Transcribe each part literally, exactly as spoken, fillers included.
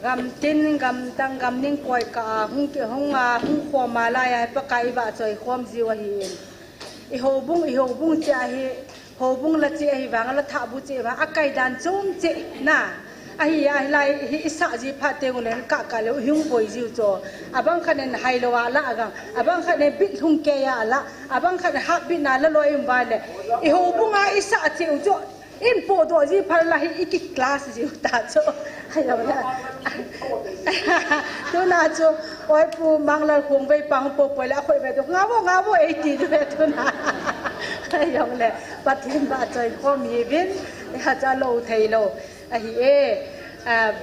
Gamtin, gamdang, gamning koi kah a hung kihong a, hung khom a lai a hi Pakai i vahchoi khom jiu ahi in. I houbung, i houbung cheh ahi, houbung la cheh ahi vang, la thahbu cheh vang, akai dan chom cheh na. Ahi a, hilai hi i sah ji phat teng uleh kah kah leh i hung boi jiu chu. Abang khat in hai lou a la agang, abang khat in bit lhung kei a la, abang khat in hah bit na la loi um va leh. I houbung a i sah cheh u chu. In podoh ji phat la hi i ki class jiu ta chu. Ahi lou la. Tuna chu, oi pu Manglal Khongvei pang po poi le a khoi ve tu. Nga vo, nga vo, ei ti tu ve tuna. Ahi lou le. Pathen vahchoi khom hi vin. I ha cha lou thei lou. Ahi e. A,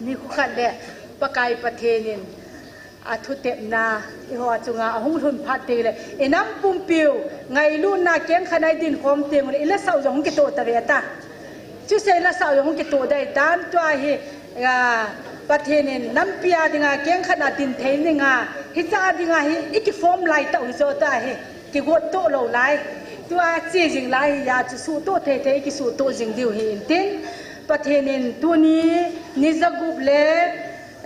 ni khu khat le. Pakai Pathen in. A thutepna, i ho a chunga, a hung lhun phat teng le, i nam pumpiu, ngailutna keng khat a i din khom teng le, i la sau jong hung kitoh ta ve ta. Chu sei la sau jong hung kitoh dai tan, tua hi, a, Pathen in nampi a dinga keng khat a din thei ninga, hicha dinga hi, i ki form lai ta u jo ta hi, ki got toh lou lai. Tua chi jing lai hi, a chu suh toh thei thei, i ki suh toh jing diu hi in tin. Pathen in tuni, ni jagup le,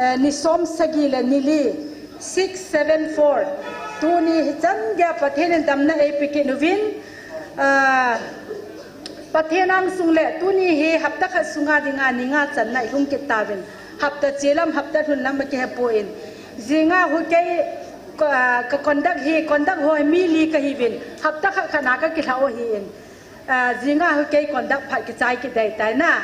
Eh, ni som sagi le ni li, six seven four. Tuni hi chan gei a Pathen in damna ei pe kit uvin, ah, Pathen angsung le tuni hi hapta khat sunga dinga ni nga channa i hung kit tauvin. Hapta che lam, hapta lhun lam a kihe poi. Jinga hu kei, ka, ka conduct hi, conduct ho hi mi li ka hi uvin. Hapta khat khat na ka kilha u hi in. Ah, jinga hu kei conduct phat kichai kit dai tai na.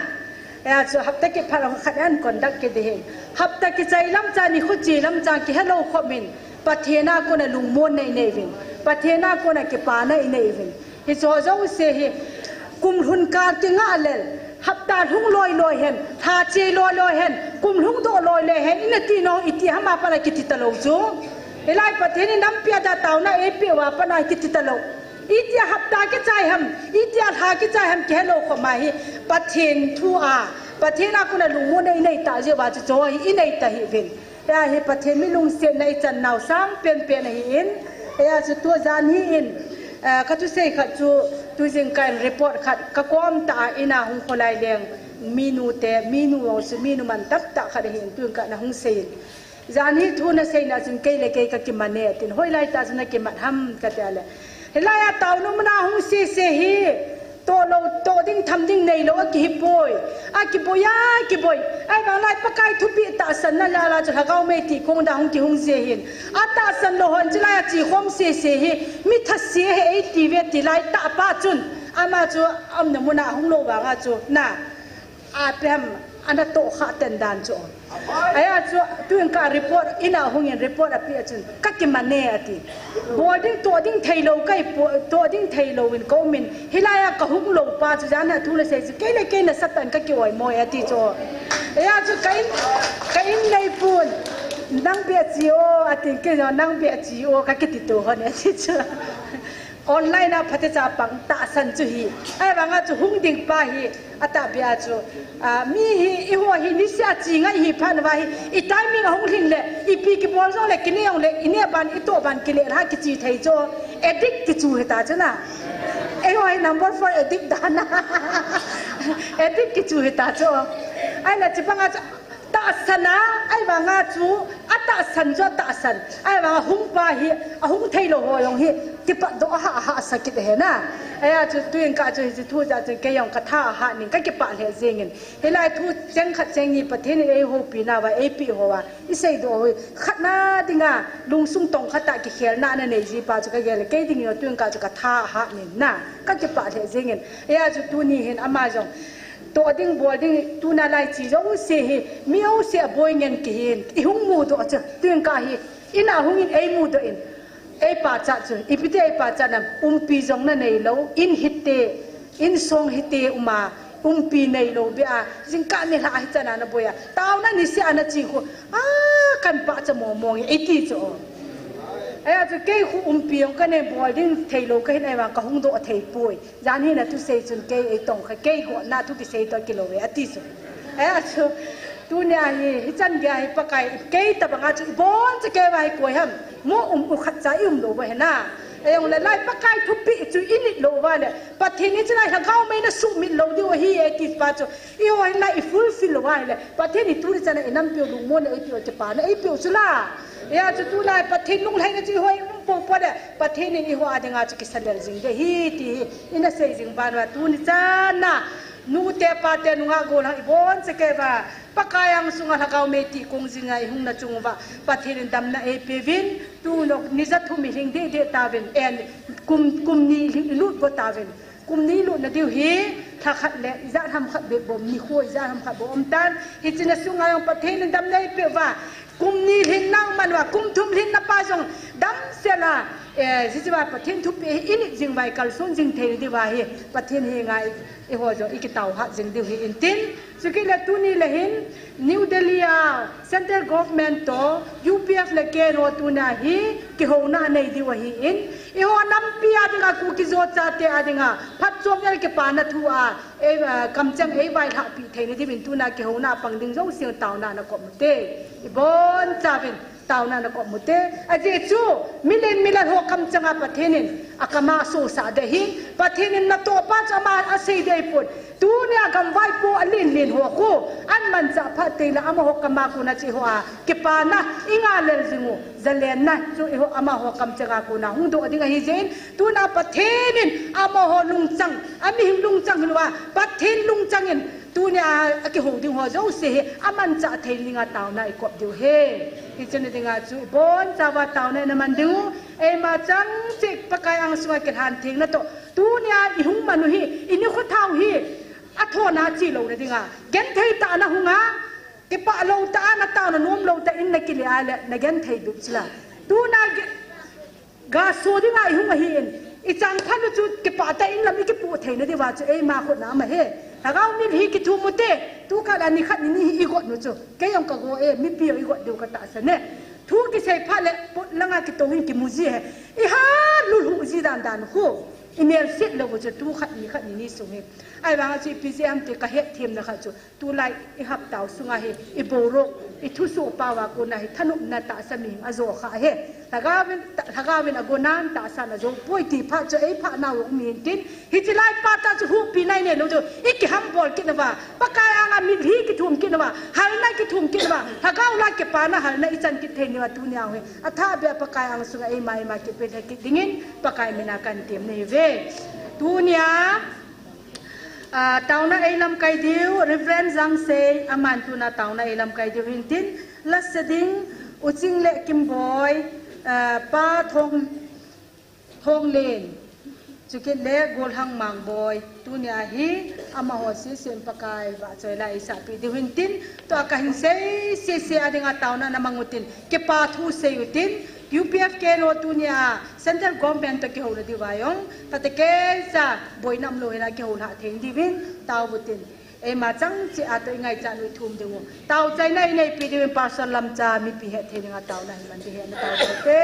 Eh, chu hapta kit phat khat an conduct kit ding hi. Hapta kichai lam cha ni khu chi lam cha kihe lou khop in. Pathen a kona lungmon nei nei uvin. Pathen a kona kipa nei nei uvin. Hicho jouse hi kum lhun kah kinga lel. Hapta lhung loi loi hen. Tha che loi loi hen. Kum lhung doh loi loi hen. I na ti nau i ti ham a pat a kiti ta lou chu. Hilai Pathen in nampi a da taona ei pe uva pat a kiti ta lou. Itia hapta kichai ham, itia lha kichai ham kihe lou khop ma hi, Pathen thu a, Pathen a kona lungmon nei nei ta jeh uva chu cho hi i nei ta hi uvin. Hia hi Pathen mi lungsetna i chan nau sang pen pen ahi in. Hia chu tu jan hi in, eh, ka thusei khat chu tu jingkah in report khat ka kom ta a in a hung kholai leng minu te, minu jong chu minu mantam tah khat ahi in tu jingkah na hung sei in. Jan hi thu na seina chun kei le kei ka kiman e, tin hoilai tah chun na kiman ham ka ti a le. Hilai a taonu muna hung sese hi, toh lou, toh ding tham ding nei lou a kihi poi. A kiboi a, kiboi. Ahivang lai Pakai thupeh tahsan na la la chu lhagao mei ti kong da hung kihung je hin. A tahsan lou hon chu lai a chi khom sese hi, mi thase hi ei ti ve ti lai tah pa chun. Ama chu a umna muna hung lou vanga chu, na. A pe ham, ana toh kha ten dan chu. Ahia chu, tu jingkah report, in a hung in report a pe a chun, ka kiman e ati. Bol ding toh ding thei lou ka hi po, toh ding thei lou in ka um in, hilai a ka hung lou pa chu, jan a thu la sei chu, kei le kei na satan ka ki oimo e ati chu. Ahia chu, ka in, ka in nei pun, nang bia chi o, ati, kei jong nang bia chi o, ka kiti to hon e ati chu. Online a phatecha pang tahsan chu hi. Ahivanga chu hung ding pa hi, atahbeh a chu. Ah, mi hi, eiho hi, niseh a chi ngai hi phat uva hi, i timing a hung lhin le, ipi kibol jong le, kinei jong le, ineh ban, itoh ban, kile lha, kichi thei chu. Addict kichu hita chu na. Eiho hi number four addict dan a. Addict kichu hita chu. Ahile chibanga chu, tahsan a, ahivanga chu, atahsan chu atahsan. Ahivanga hung pa hi, ahung thei lou ho jong hi, kipatdoh aha, aha sa kit ahi na. Ahia chu, tu jingkah chu, hiche thu jeh chun, kei jong ka tha ahat nin, ka kipah lheh jeng in. Hilai thu cheng khat cheng ni Pathen in ei houpi nauva, ei peh ho a. I seidoh ho, khat na dinga, lungsung tong khat a kikhelna ana nei ji pa chu ka gel, kei ding jong tu jingkah chu ka tha ahat nin na. Ka kipah lheh jeng in. Ahia chu, tuni hin ama jong. Toh ding bol ding tuna lai chi jouse hi, mi jouse a boi ngen kihin, i hung mudoh chu, tu jingkah hi, in a hung in ei mudoh in, ei pachat chu, ipi ti ei pachat nam, umpi jong na nei lou, in hite, in song hite um a, umpi nei lou beh a, jingkah nilhah hichan a na boi a, taona niseh a na chi khu, a, kan pachat mong mong e, ei ti chu. Ahia chu kei khu umpi jong ka nei bol ding thei lou ka hin ahivang ka hung doh thei poi. Jan hi na thusei chun kei ei tong kha, kei gotna thu kisei toh kilou ve, ati chu. Ahia chu, tunia hi, hichan gei a hi Pakai, kei tabang a chu, ibon cha kei va hi koi ham, mo um u khat cha i um lou va hi na. Ahijongle lai Pakai thupeh chu init lou uva le, Pathen in chulai lhagao mei na sumit lou diu ahi e ti pa chu, eiho hin lai i fulfill lou uva le, Pathen in tuni chan a inampiu lungmonna eipeu, kipana eipeu chu la. Hijeh chun tulai Pathen lunglhaina chu eiho a um popo le, Pathen in eiho a dinga chu kisalel jing ding ahi ti hi ina sei jing uva, tuni chan a nute pate nungah gollhang ibonchauva Pakai angsunga lhagao mei tih kong jinga ihungna chung uva Pathen in damna eipeuvin, tuni ni ja thum ilhing dehdeh tauvin, en, kum, kum ni ilut go tauvin. Kum ni ilutna diu hi, lha khat le ijat ham khat bep bou, nikho ijat ham khat bou um tan. Hiche na sunga jong Pathen in damna eipeuva, kum ni lhin nang man uva, kum thum lhinna pa jong damsel a, eh, hichea Pathen thupeh hi init jing uva, ikalson jing thei diuva hi Pathen henga i, eiho jong ikitao hat jing diu hi intin. Chukit le tuni le hin New Delhi a Central Government toh U P F le K N O tunia hi kihouna anei diu ahin, eiho nampi a dinga Kuki-Zo chate a dinga phatchomna le kipana thu a, eh, kamcheng eivailhahpi theina diuvin tuna kihouna a pang ding jouse taona ana kop ute. Ibonchauvin taona ana kop ute. Ajeh chu milen milal ho kamcheng a Pathen in akam a asosah ding ahin, Pathen in natoh pa chu ama asei ding ahipon. Tunia gamvaipo alen len ho khu, amanchah phat teng le amaho kam a kona chu eiho a kipana inga lel jing u, jalenna chu eiho amaho kamcheng a kona hung doh ding ahi jeh in, tuna Pathen in amaho lungchang, amihing lungchang hilouva, Pathen lungchang in tunia akihou ding ho jouse hi amanchah thei dinga taona ikop diu ahi. Hiche na dinga chu ibonchauva taona ina man diu, eima chang cheh Pakai angsunga kilhan thengna toh tunia ihung man u hi, inikho thao hi, athona che louna dinga, genthei tah a nahunga, kipah lou tah a nataona nom lou tah in nakile a le, nagenthei bep chu la. Tuna ge-, gaso dinga ihung ahin, ichang phat u chu kipah tah in lam ikipoh theina diuva chu eima khut na um ahi. Lhagao mil hi kithum ute, tukhat a nikhat nini hi igot u chu. Kei jong kago e, mipi jong igot diu katahsan e. Thu kisei phat le, pot langa kitou hin kimu ji ahi. Iha lulhu ji dan dan khu. Imel set lou u chu tukhat nikhat nini sung hi. Ahivanga chu ipi jeh ham ti kahetthemna khat chu, tulai ihaptau sunga hi ibouro, ithusoh pau a kona hi thanopna tahsa mihing ajo kha ahi. Lhagaovin, lhagaovin agonan tahsan ajo poi ti phat chu eiphah nau um hin tin, hiche lai pa tah chu huhpina inei lou chu ikihambol kit uva, Pakai anga mitlhi kithum kit uva, halna kithum kit uva, lhagao la kipana halna ichan kit thei nauva tunia hi athahbeh a Pakai angsunga eima eima kipelha kit dingin Pakai mina kahin temna ahiuve. Tunia Ah, taona eilamkai diu, Reverend Jangsei, aman tuna taona eilamkai diu hintin, lasa ding, Uching le Kimboi, ah, Pa Thong, Thonglen, chukit le Golhang Mangboi, tunia hi, amaho sesen Pakai vahchoi la eisahpeh diu hintin, tua kahin sei, sese a dinga taona namang utin, kipa thu sei utin, U P F K N O tunia Central Government toh kihouna diuva jong, phatecha boina umlou hina kihouna thei diuvin, tao utin. Eima chang cheh a toh ingaichat u ithum diu. Tao chaina ineipi diuvin Pastor Lamcha mipi hetthei dinga taona hi man ding ahi, natao tao te.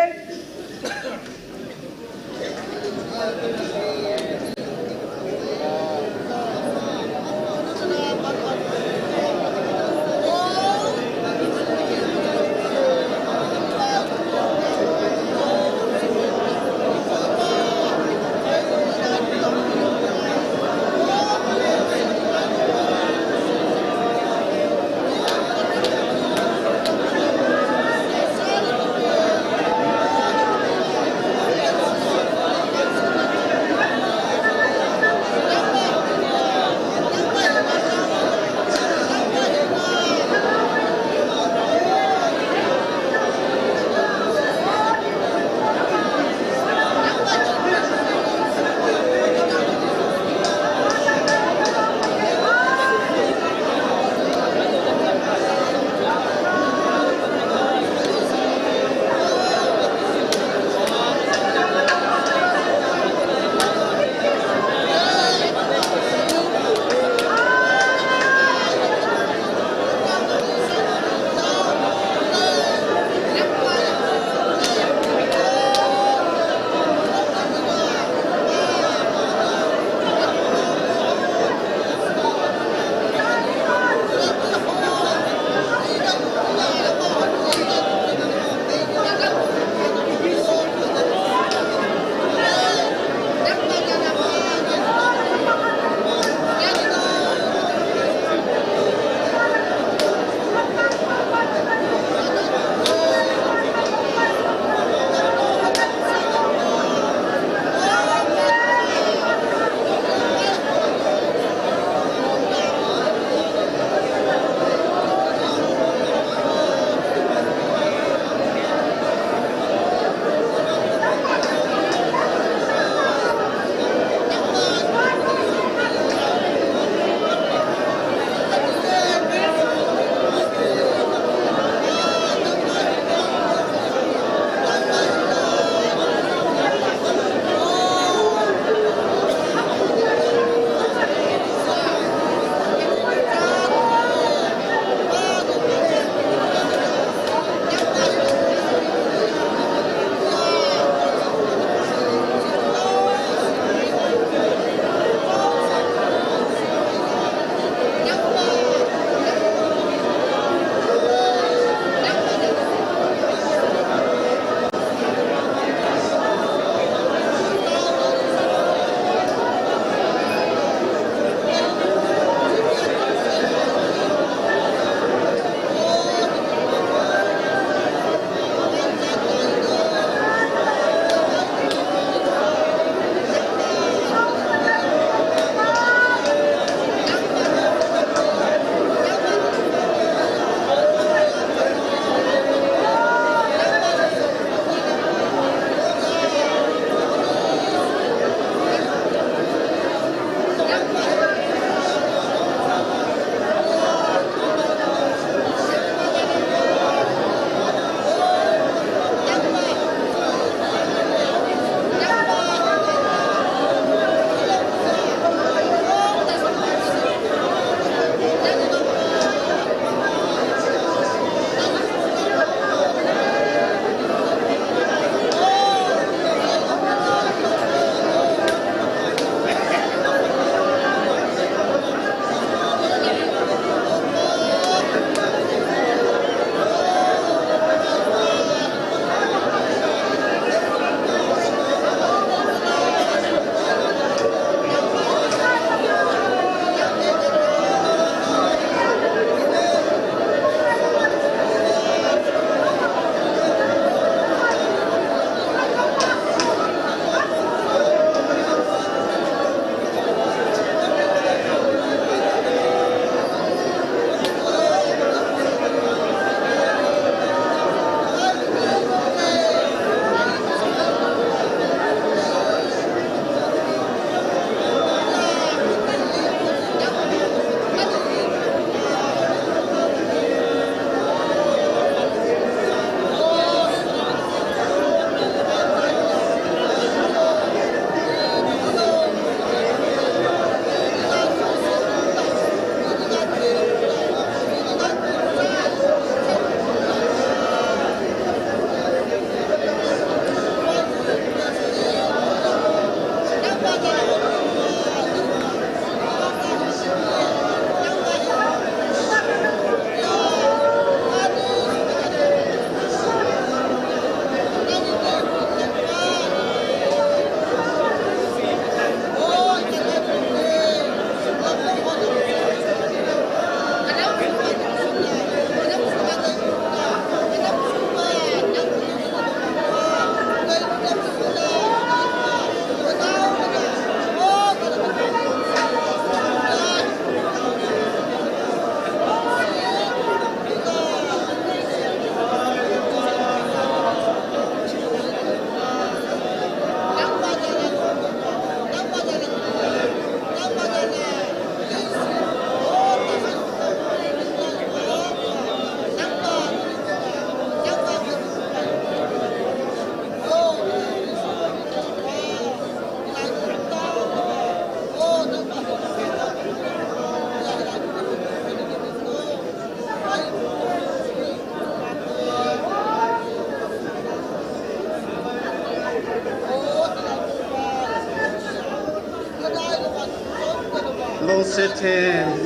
Jong se the,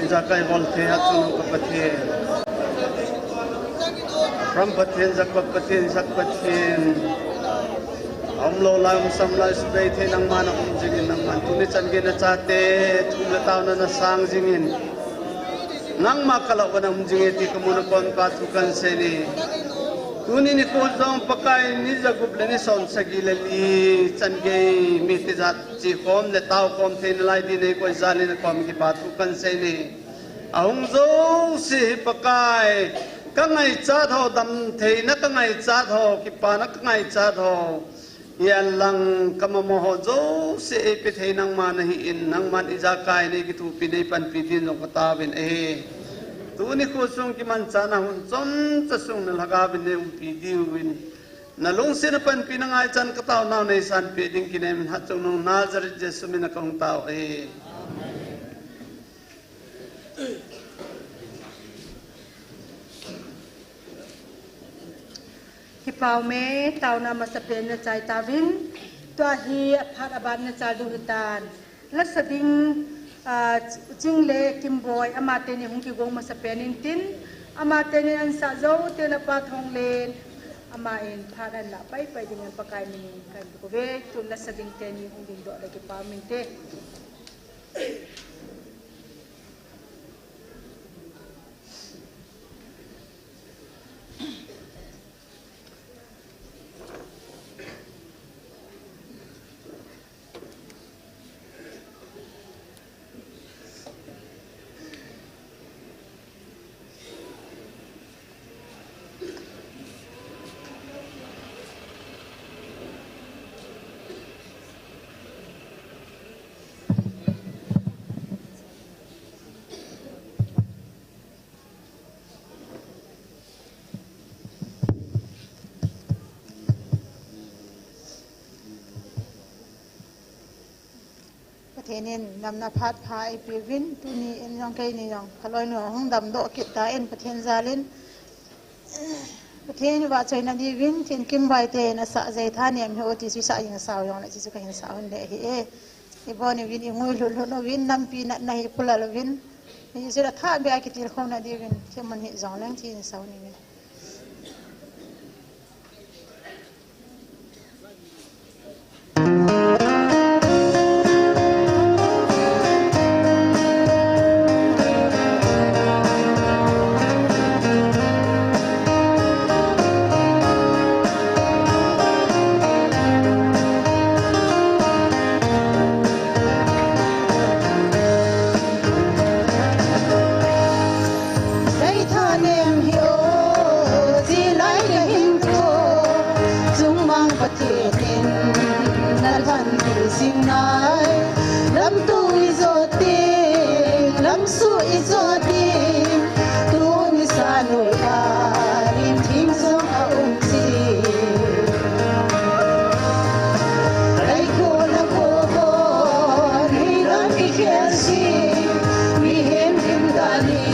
ijakai bol the, hatchungnung ka Pathen. Ram Pathen, Jakob Pathen, Isak Pathen. Aum lou lai, um sam lai, subei thei nangma na um jingin, nangman tuni chan gei nachate thum le taona nasang jingin, nangma ka lah uva na um jinge ti ka muna kon pa thu kan sei e. Tuni nikho jong Pakai ni jagup le ni som sagi le li chan gei mi tijat chi khom le tao khom theina lai din eikoi jalin akom kipa thu kan sei e. Ahung jouse hi Pakai, ka ngaichat ho, damtheina ka ngaichat ho, kipana ka ngaichat ho, hihen lang ka mama ho jouse eipe thei nangma nahin, nangman ijakai nei kithopi nei panpi din jong ka taovin ahi. Tuni nikho sung kimanchahna hun chomcha sung na lhagaovin nei umpi diuvin, na lungsetna panpina ngaichan ka taonau nei sanpeh ding kinemin hatchungnung Nazareth Jesu mina ka hung tao ahi. Kipa um e, taona masapen nachai tauvin, tua hi aphat aban nachal diu hitan. Lasa ding, ah, Ching le Kimboi, amateni hung kigong masapen intin, amateni ansah jou teng le Pa Thonglen, aman phat anlah paipai dingin Pakai minin kahin kouve, tun lasa ding teni hung dingdoh le kipa um inte. Pathen in damna phat pha eipeuvin, tuni in jong keini jong ka loinu hung damdoh kit tan Pathen jalin. Pathen in vahchoina diuvin, Ching Kimboi ten asah jeh thanem hi o ti chu isah jing sao jongle, chuchu kahin sah un le ahi e. Ibon uvin, ingui lhut lhut uvin, nampi natna hi pulal uvin. Hichu athah beh a kitilkhouna diuvin, themmun hih jongleng, chuin sah un uvin. Dei thanem hi o, chi lai ka hinkho, chungmang Pathen in na lhan ti jing nai. Lamtu i jot ding, lamsuh i jot ding, tuni sa noi a lim thim jong a um jing. Laikho lakho hon, hei dan kikhel jing, mihem lim dan hi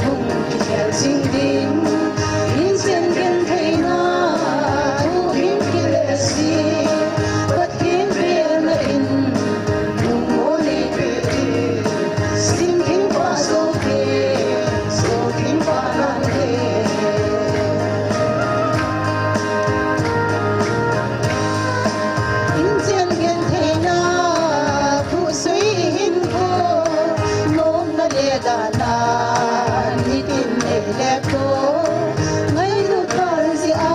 hung kikhel jing ding. Inchen gentheina thu hin kile jing, Pathen belna in lungmon eipe ding. Sing theng pa jou thei, jou theng pa nang thei. Inchen gentheina thu sui hinkho, nomna le dahna nitin nei le ko. Ngailut kal jeh a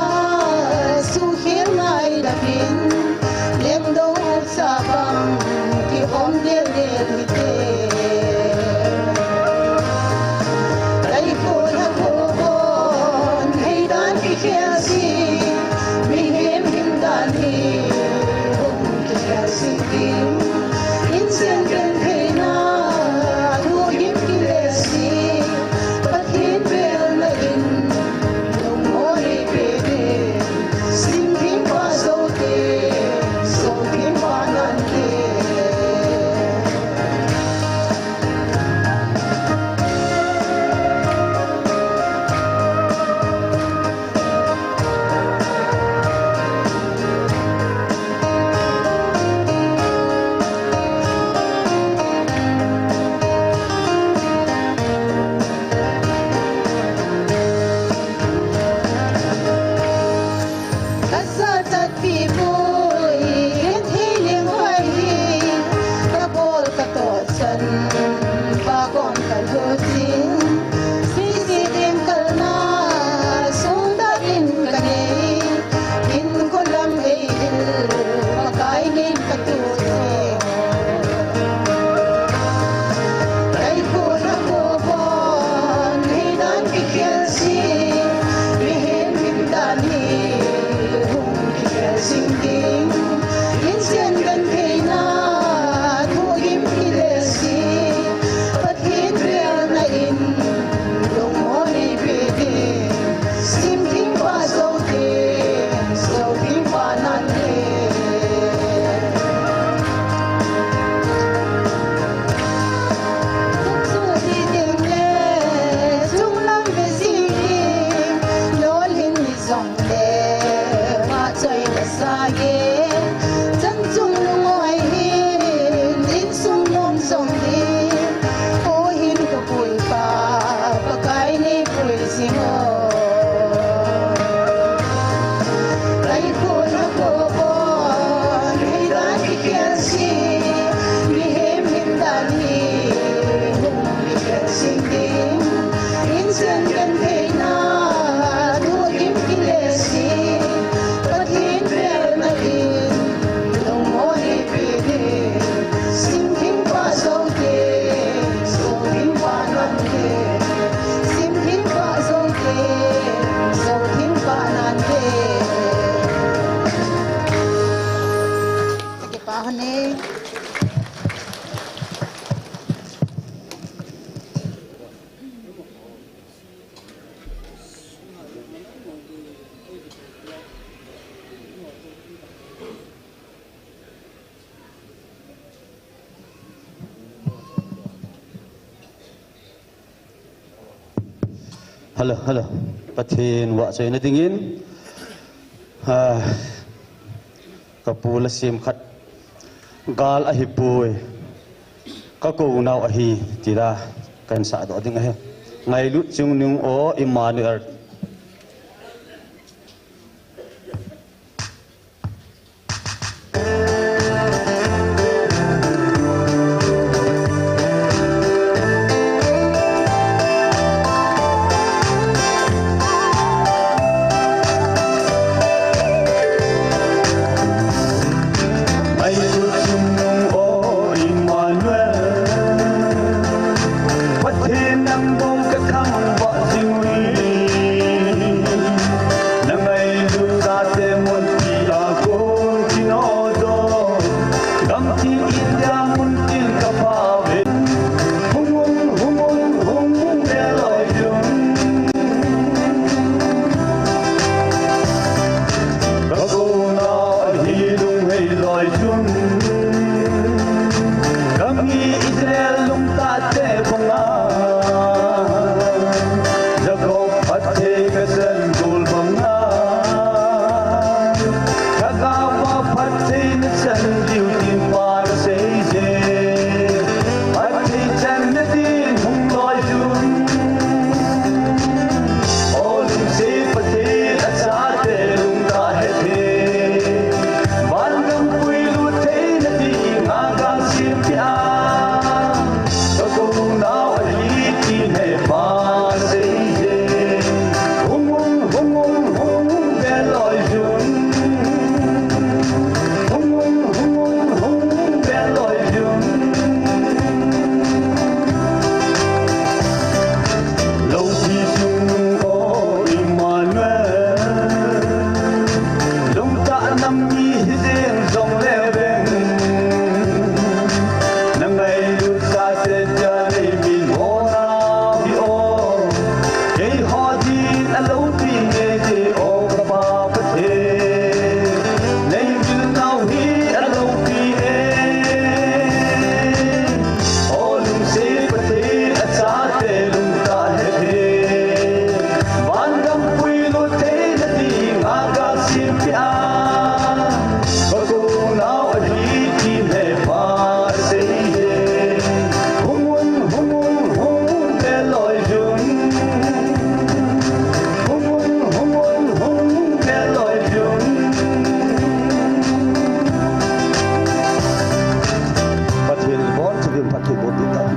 suhkhel ngai lamin, lengdou sa bang kihom del del hite. Laikho lakho hon, hei dan kikhel jing, mihem lim dan hi hung kikhel jing ding. Inchen gentheina thu hin kile jing, Pathen belna in lungmon eipe ding. Sing theng pa jou thei, Inchen gentheina thu gim kile si, Pathen velna in lungmon eipe ding, simthim pa Zotheng, Zotheng pa Nanthe. Tuksu ti ding le, chunglam ve si ding, lolhin ni jong le, vahchoi le sage, chan chung lungoi hin, insung nom jong hin, o hin ka pui pa, Pakai nei pui jing o. Kai ko na ko ko, nei dan ki kian si, mihem hin dan hi, hung mi kian sing ding, inchen gentheina thu gim kile si, Pathen velna in lungmon eipe ding, simthim pa Zotheng, Zotheng pa Nanthe, simthim pa Zotheng, Zotheng pa Nanthe. Ka kipa hon e. Hello, hello. Pathen vahchoina dingin, ah, ka pu la sim khat, gal ahi poi, ka kou nau ahi, ti la kan sah doh ding ahi. Ngailut chungnung o Emmanuel. Ka kou nau ahi lunghei loi chun, ka mi Israel lungtah te banga, Jacob phatthei ka chan gol banga, lhagao a phatthei na chan diu tin pa na sei je. Phatthei channa din hung loi chun, o lungset Pathen a chate lungtah hethem, vangam puilut theina dinga gal sempia, ka kou nau ahi tin he pa sei je. Hung un, hung un, hung un ve loi chun, hung un, hung un, hung un ve loi chun. Loupi chungnung o Emmanuel, lungtah nam mi hi jeng jongle veng, na ngailut chate cha nei min hona hi o. Keiho din a loupi nge te o ka Pa Pathen, nei vil nau hi a loupi e. O lungset Pathen a chate lungtah hethem, vangam puilut theina dinga gal sempia, ka kou nau ahi tin he pa sei je. Hung un, hung un, hung un ve loi chun, hung un, hung un, hung un ve loi chun. Pathen bon thupeh, Pathen bon thupeh.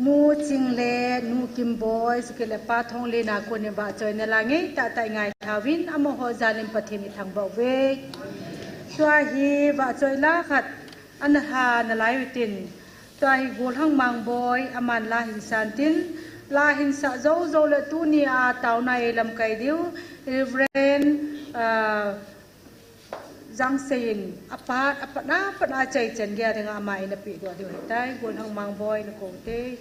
Nu Ching le Nu Kimboi, chule Pa Thonglen a kon in vahchoina la ngeitah tah i ngaithauvin, amaho jal in Pathen i thangvah uve. Tua hi vahchoi la khat ana lha nalai utin, tua hi Golhang Mangboi, aman la hin san tin, La hinsah jou jou le tuni a taona eilamkai diu Reverend, ah, Jangsei in apat, apat, apat a chai chen gei a dinga ama in apeh doh diu ahitai. Golhang Mangboi, nakou te.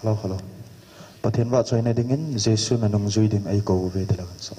Hello, hello. Pathen vahchoina dingin Jesu nanung jui ding eikou uve ti la kan sa.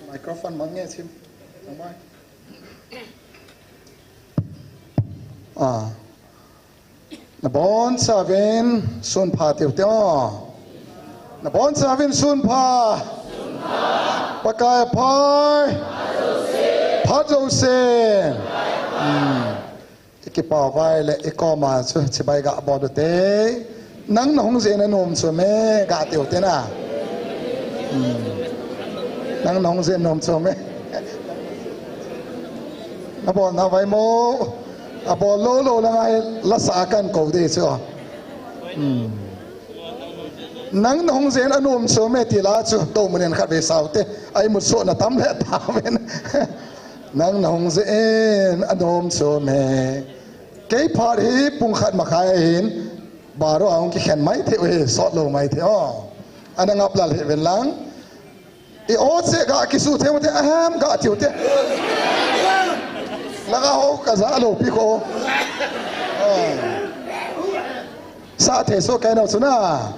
Microphone mangeh chim. Amai. Ah. Nabonchauvin sunpha tiu te o. Nabonchauvin sunpha. Pakai aphai. Phat jouse. Hmm. Kipah vai le i koma chu chibai ga bol u te. Nang na hung jeh in anom chu me ga tiu te na. Hmm. Nang na hung jeh in anom chu me. Abol na vai mo. Abol lou lou lang a la sa kan ko de chu. Hmm. Nang na hung jeh in anom chu me ti la chu to mun in khat ve sao te. Ai mu so na tam le ta ven. Nang na hung jeh in anom chu me. Kei phat hi pung khat makhai ahin, baro a hung kikhen mai thei u hi, sot lou mai thei o. Ana ngap lal hi ven lang. I o che ga kisu thei u te, ahem ga tiu te. Langa ho ka ja lou pi ko. Ah. Sa thei so kai nau chu na.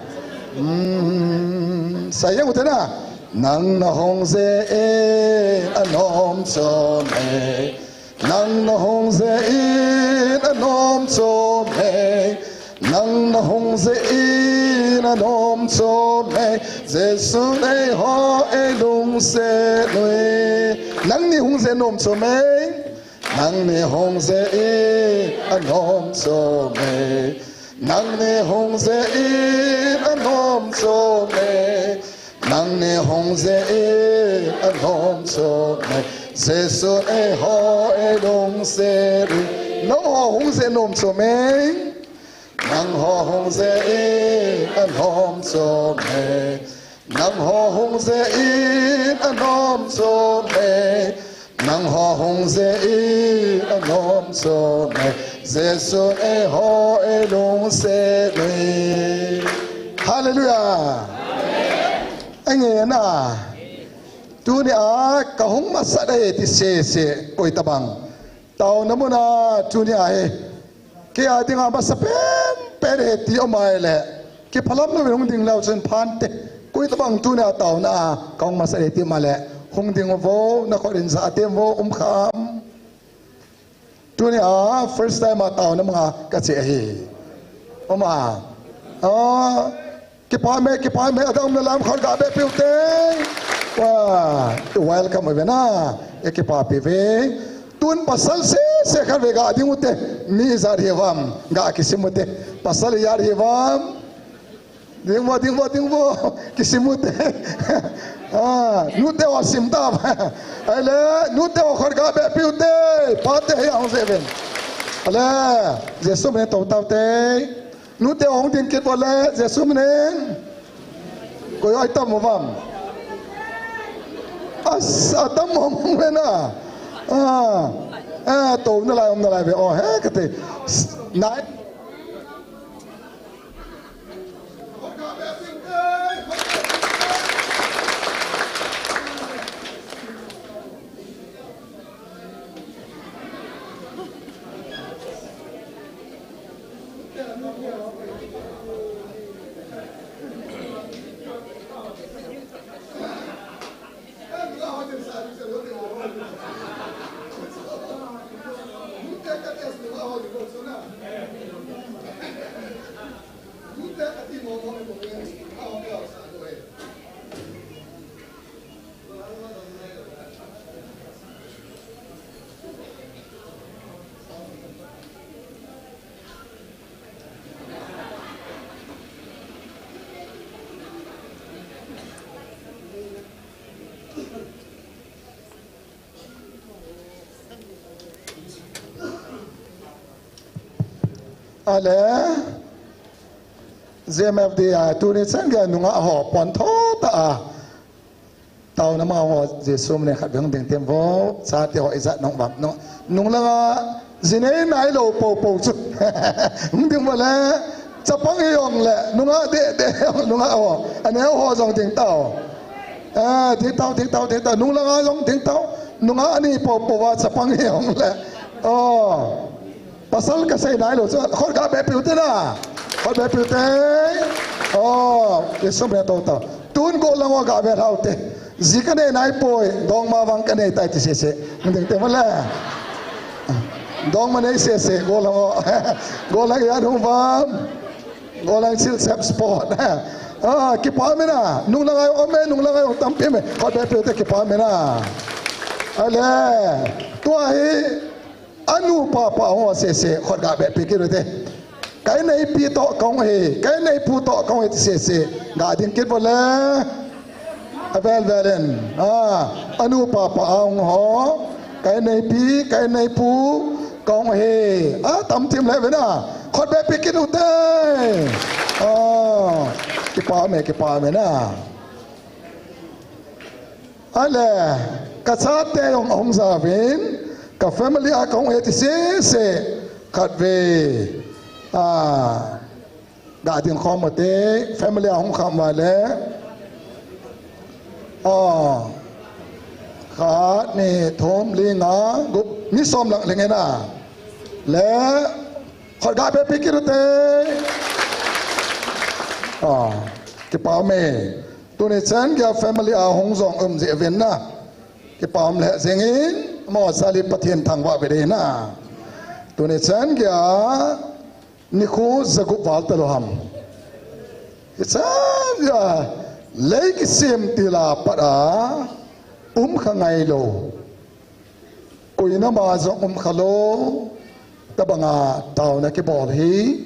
Mm, sa yang u te na. Nang na hung jeh in anom chu me. Nang na hung jeh in anom chu me. Nang na hung jeh in anom chu me. Jesu eiho eilungset u hi. Nangni hung jeh in anom chu me. Nangni hung jeh in anom chu me. Nangni hung jeh in anom chu me. Nangni hung jeh in anom chu me. Jesu eiho eilungset u hi. Nangho hung jeh in anom chu me. Nangho hung jeh in anom chu me. Nangho hung jeh in anom chu me. Nangho hung jeh in anom chu me. Jesu eiho eilungset u hi. Hallelujah. Amen. Tunia kahung masat e ti sese koi tabang. Taona muna tunia hi. Kei a dinga masa penpen e ti um a ahile. Kiphalam louvin hung ding leu chun phante. Koi tabang tunia taona a kahung masat e ti um a le. Hung ding uvo, na khut in ja tem uvo, um kham. Tunia first time a taona manga kache ahi. Um a. Ah, kipah me, kipah me, adang umna lam khut ga beh piu te. Wa, welcome uve na. E kipah pi uve. Tun pasal sese khat ve ga ding u te. Mi ijat hi uvam, ga kisim u te. Pasal ijat hi uvam. Ding uvo, ding uvo, ding uvo. Kisim u te. Ah, nute ho sim ta. Ahile, nute ho khut ga beh piu te. Pate hi ahung je ven. Ale, Jesu min in tou tau te. Nute ho hung ding kit uvo le, Jesu min in. Koi ho atam uvam. As, atam uvam ve na. Ah, eh, tou nalai, um nalai ve. Oh, he, kate. Nai. Ale, Z M F D a tuni chan gei a nungah ho pon tho ta a. Taona ma ho Jesu min in khat vei hung ding tem vo, chate ho ijat nung vam nung. Nung langa jinei nailou popo chu. Hung ding uva le, chapang hi jong le, nungah deh deh, nungah ho. Aneo ho jong ding tao. Ah, ding tao, ding tao, ding tao. Nung langa jong ding tao. Nungah ani popo va chapang hi jong le. Oh. Pasal kasei nailou chu, khut ga beh piu te na. Khut beh piu te. Oh, Jesu min in tou tau. Tun gollhang ho ga beh lhau te. Ji kanei nai poi, dongma vang kanei tai ti sese. Ding te male. Dongma nei sese, gollhang ho. Gollhang ijat hung uvam. Gollhang chil sep spot. Ah, kipah me na. Nung langa um e, nung langa tampi me. Khut beh piu te kipah me na. Ale. Tua hi. Anu papa ho sese, khut ga beh pe kit ute. Ka inneipi toh kahung ahi, ka inneipu toh kahung ahi ti sese. Ga ding kit vo le. Avel vel in. Ah, anu papa ahung ho. Ka inneipi, ka inneipu kahung ahi. Ah, tam thim le ve na. Khut beh pe kit ute. Ah, kipa me, kipa me na. Ale, ka chate jong ahung jaovin, ka family a kahung e ti sese, khatvei. Ah, ga ding khom ute, family a hung kham uva le. Oh, khat, ni, thum, li, nga, gup, mi som lang leng e na. Le, khut ga beh pe kit ute. Oh, kipa me. Tuni chan geiya family a hung jong um jeh uvin na. Kipa um lheh jeng in, mo sali Pathen thangvah ve ding na. Tuni chan geiya nikho jagup val talou ham. Hichan geiya lei kisem til a pat a um kha ngailou. Koi nama jong um khalou, tabanga taona kibol hi.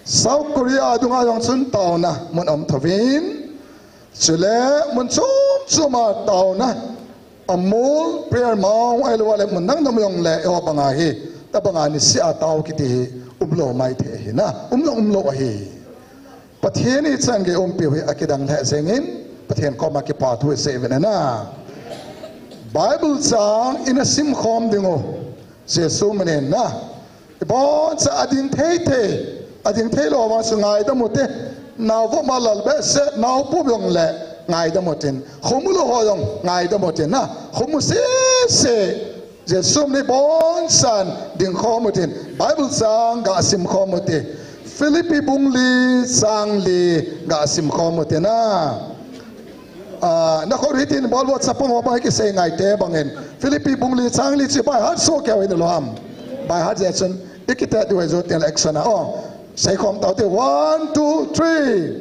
South Korea dunga jong chun taona mun um thouvin. Chule mun chom chom a taona. Amol prayer mount ahilou le mun dang dang jong le eiho banga hi. Tabanga niseh a tao kiti hi umlou maithei ahi na. Um jong umlou ahi. Pathen in hichan gei umpiu hi akidang lheh jeng in, Pathen koma kipa thu isei uvin na. Bible chang ina sim khom diu. Jesu min in na. Iboncha ading thei thei, ading thei lou vang chu ngaidam ute. Nao vop ma lal behseh, nao pup jong le ngaidam utin. Khomu lou ho jong ngaidam utin na. Khomu sese. Jesu min in iboncha'n ding khom utin, Bible chang ga sim khom ute. Philippi bung li chang li ga sim khom ute na. Ah, na khut hitin bol vo chapang ho bang kisei ngai te bangin. Philippi bung li chang li chu by heart soh keu ahi nalou ham. By heart jeh chun i kitet diu ahi, jou teng le action a. Oh, sei khom tau te. One, two, three.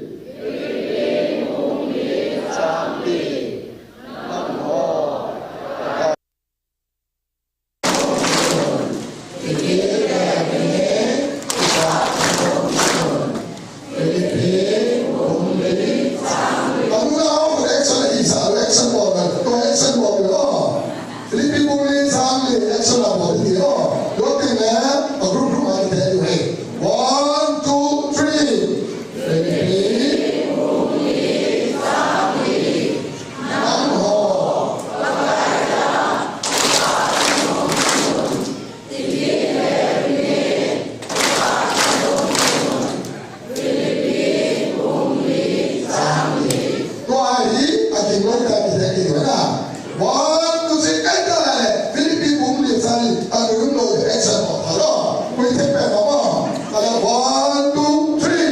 Philippi bung li chang li, action a bol ding ahi. Jou teng le, a group group a kiti ding ahi. One, two, three. Philippi bung li chang li. Tua hi, akinlou ta kiti kiti na. One, two, three, kai ta le. Philippi bung li chang li, anung lou, action bol talo. Koi thei pen mama. Kala one, two, three.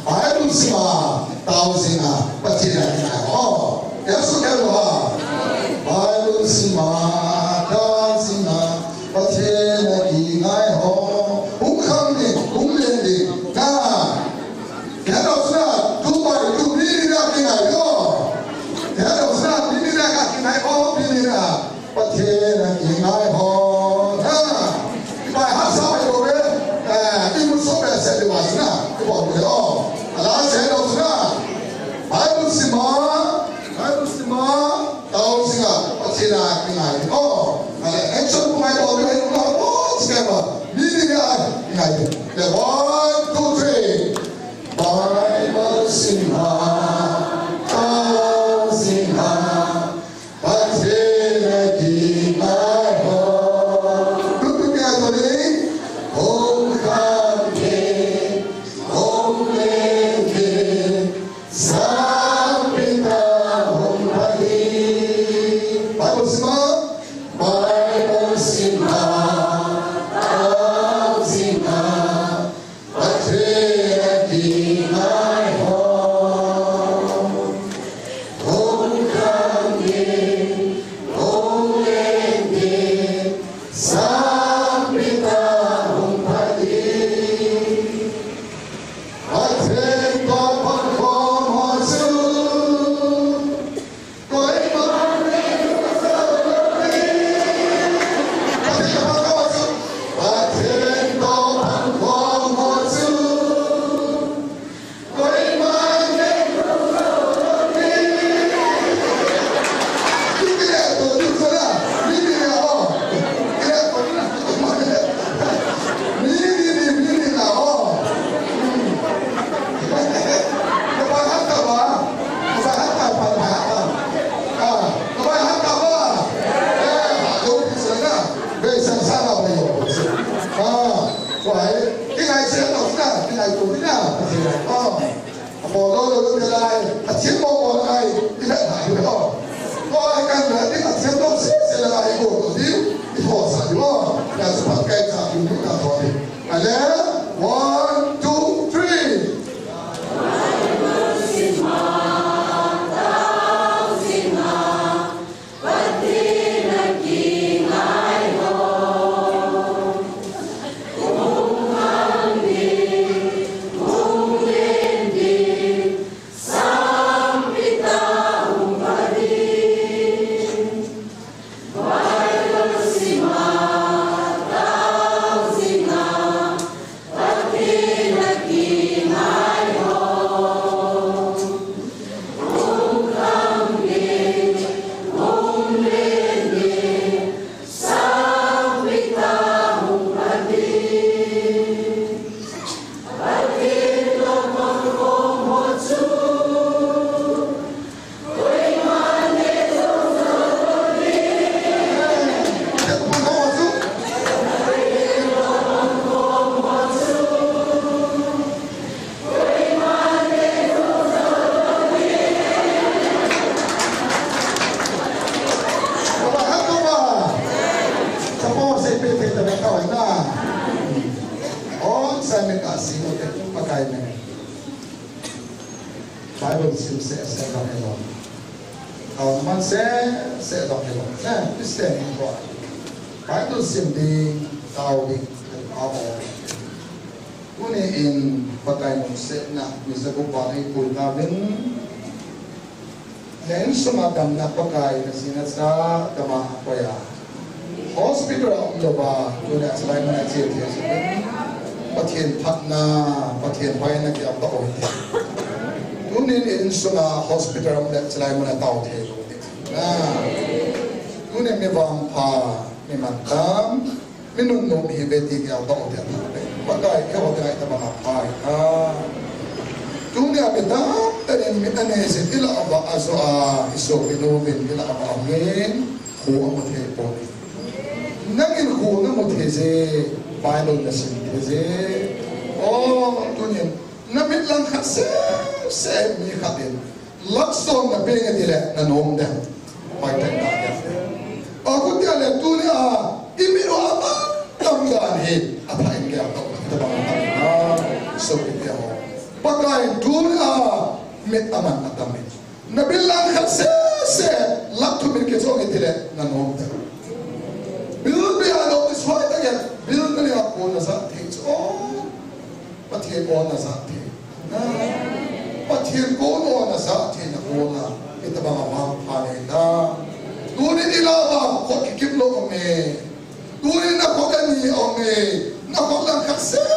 Bible sima, tao jinga, Pathen a kingai ho. Yesu keu ha. Bible sima, tao jinga, Pathen a kingai ho. Hung kham ding, hung len ding. Na. Kei dou sina, tu bai, tu ni ni na kingai ho. Kei dou sina, ni ni na kingai ho, ni ni na. Pathen a kingai ho. Ha. Bai ha sa bai bol ve. Eh, i mu so be se de wa sina. I bol ve o. Ala se do sina. Bible sima. Bible sima. Tao sina. Pathen a kingai ho. Ale action ku mai bol ve. Ko sike ba. Ni ni ga kingai. Le one, two, three. Bible sima. Tao sina. Pathen a kingai ho. Tutu kei a tuni. Hung kham ding, hung Sim seh seh dong hilou. Tao man seh seh dong hilou. Na, Christian in ko. Bible sim ding, tao ding, tao. Tuni in Pakai lungsetna, mi jagup vang eipui tauvin. Na insunga damna Pakai na jina cha kama a koi a. Hospital a um louva, tuni a chulai mun a che thei jin. Pathen phatna, Pathen hoina kiam ta oi te. Tunin insunga hospital a um le chulai mun a tao thei lou te. Na. Tunin mi vangpha, mi mantam, mi nunnom hi ve ti kiam ta oi te. Pakai, keiho te ngai ta banga pha hi ta. Tunia mi tamtah in mi ane jin ila va a jo a, i sopi nu vin ila va a min. Kho amu thei poi. Nangin kho namu thei je, Bible nasim thei je. O, tunin, namit lang khat seh, seh mi khat in. Lakh som napeng e tile, nanom dem. Pai pai ta dem. Akhutia le tunia, imit u aman tam dan hi, atha in gel tau, tabang tam na, sopi teho. Pakai tunia, mit aman atam in. Nabil lang khat seh seh, lakh thum in kichong e tile, nanom dem. Bil bia lo ti soi ta ya, bil bia ko na sa thei chu. Pathen ko na sa thei. Pathen ko na sa thei na ko na. Ita bang a vangpha nei ta. Tuni ni la vang ko kikim lou me. Tuni na khut ani a um e, na khut lang khat seh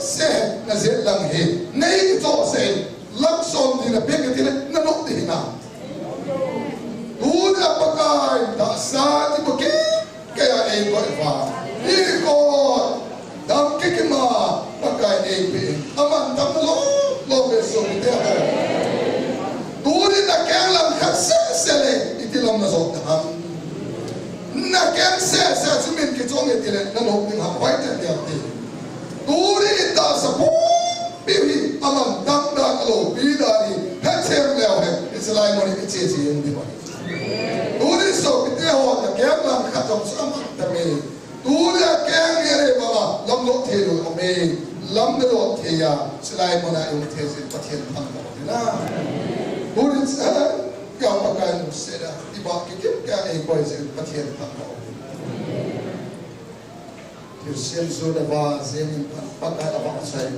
seh, na jet lang hi, nei cho seh, lakh som ni na peng e tile, na nop ding hinam. Tuni a Pakai, tahsa ti bou kei, kei a eikoi uva. Eikoi, dam kikima, Pakai eipe, aman tam lou, lou ve sopi teho. Tuni na keng lang khat seh seh le, iti lam na jot na ham. Na keng seh seh chu min kichong e tile, na nop ding ham, hoitah dia ti. Tuni i tahsa pumpi hi, aman tam dan, aloupi dan hi, hethem leu hen, i chulai mun a i che che in di ba. Tuni sopi teho, na keng lang khat jong chu aman tam e. Tuni a keng ni a le banga, lam lot thei lou um e, lam na lot thei a, chulai mun a i um thei jin Pathen thangvah u hina. Tuni, eh, Keiho Pakai lungset a, i ba kikim kei a eikoi jeh in Pathen thangvah u. Thilsem Juda va jeng in Pakai avahchoi.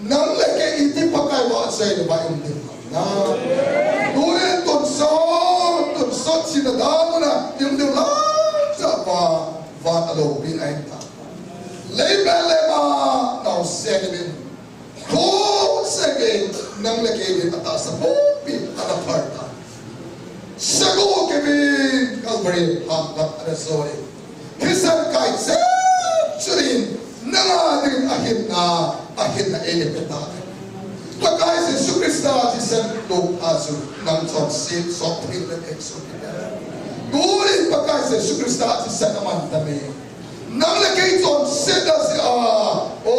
Nang le kei iti Pakai vahchoi le ba i um ding ham. Na. Tunin tonsot, tonsot china dan u na i um ding lai cha pa van a loupina ahi ta. Lei bel le ma nau se ni min. Thusei kei, nang le kei din atahsa pumpi ana phar ta. Sagoh kivin Calvary hanglam ana joi. Thisan kai jep chun nanga din ahinna, ahinna eina pe ta. Pakai Jesu Christa thisan lou a chu nang chonset sop thei le kei sop thei. Tunin Pakai Jesu Christa thisan aman ta me. Nang le kei chonsetna jeh a, o,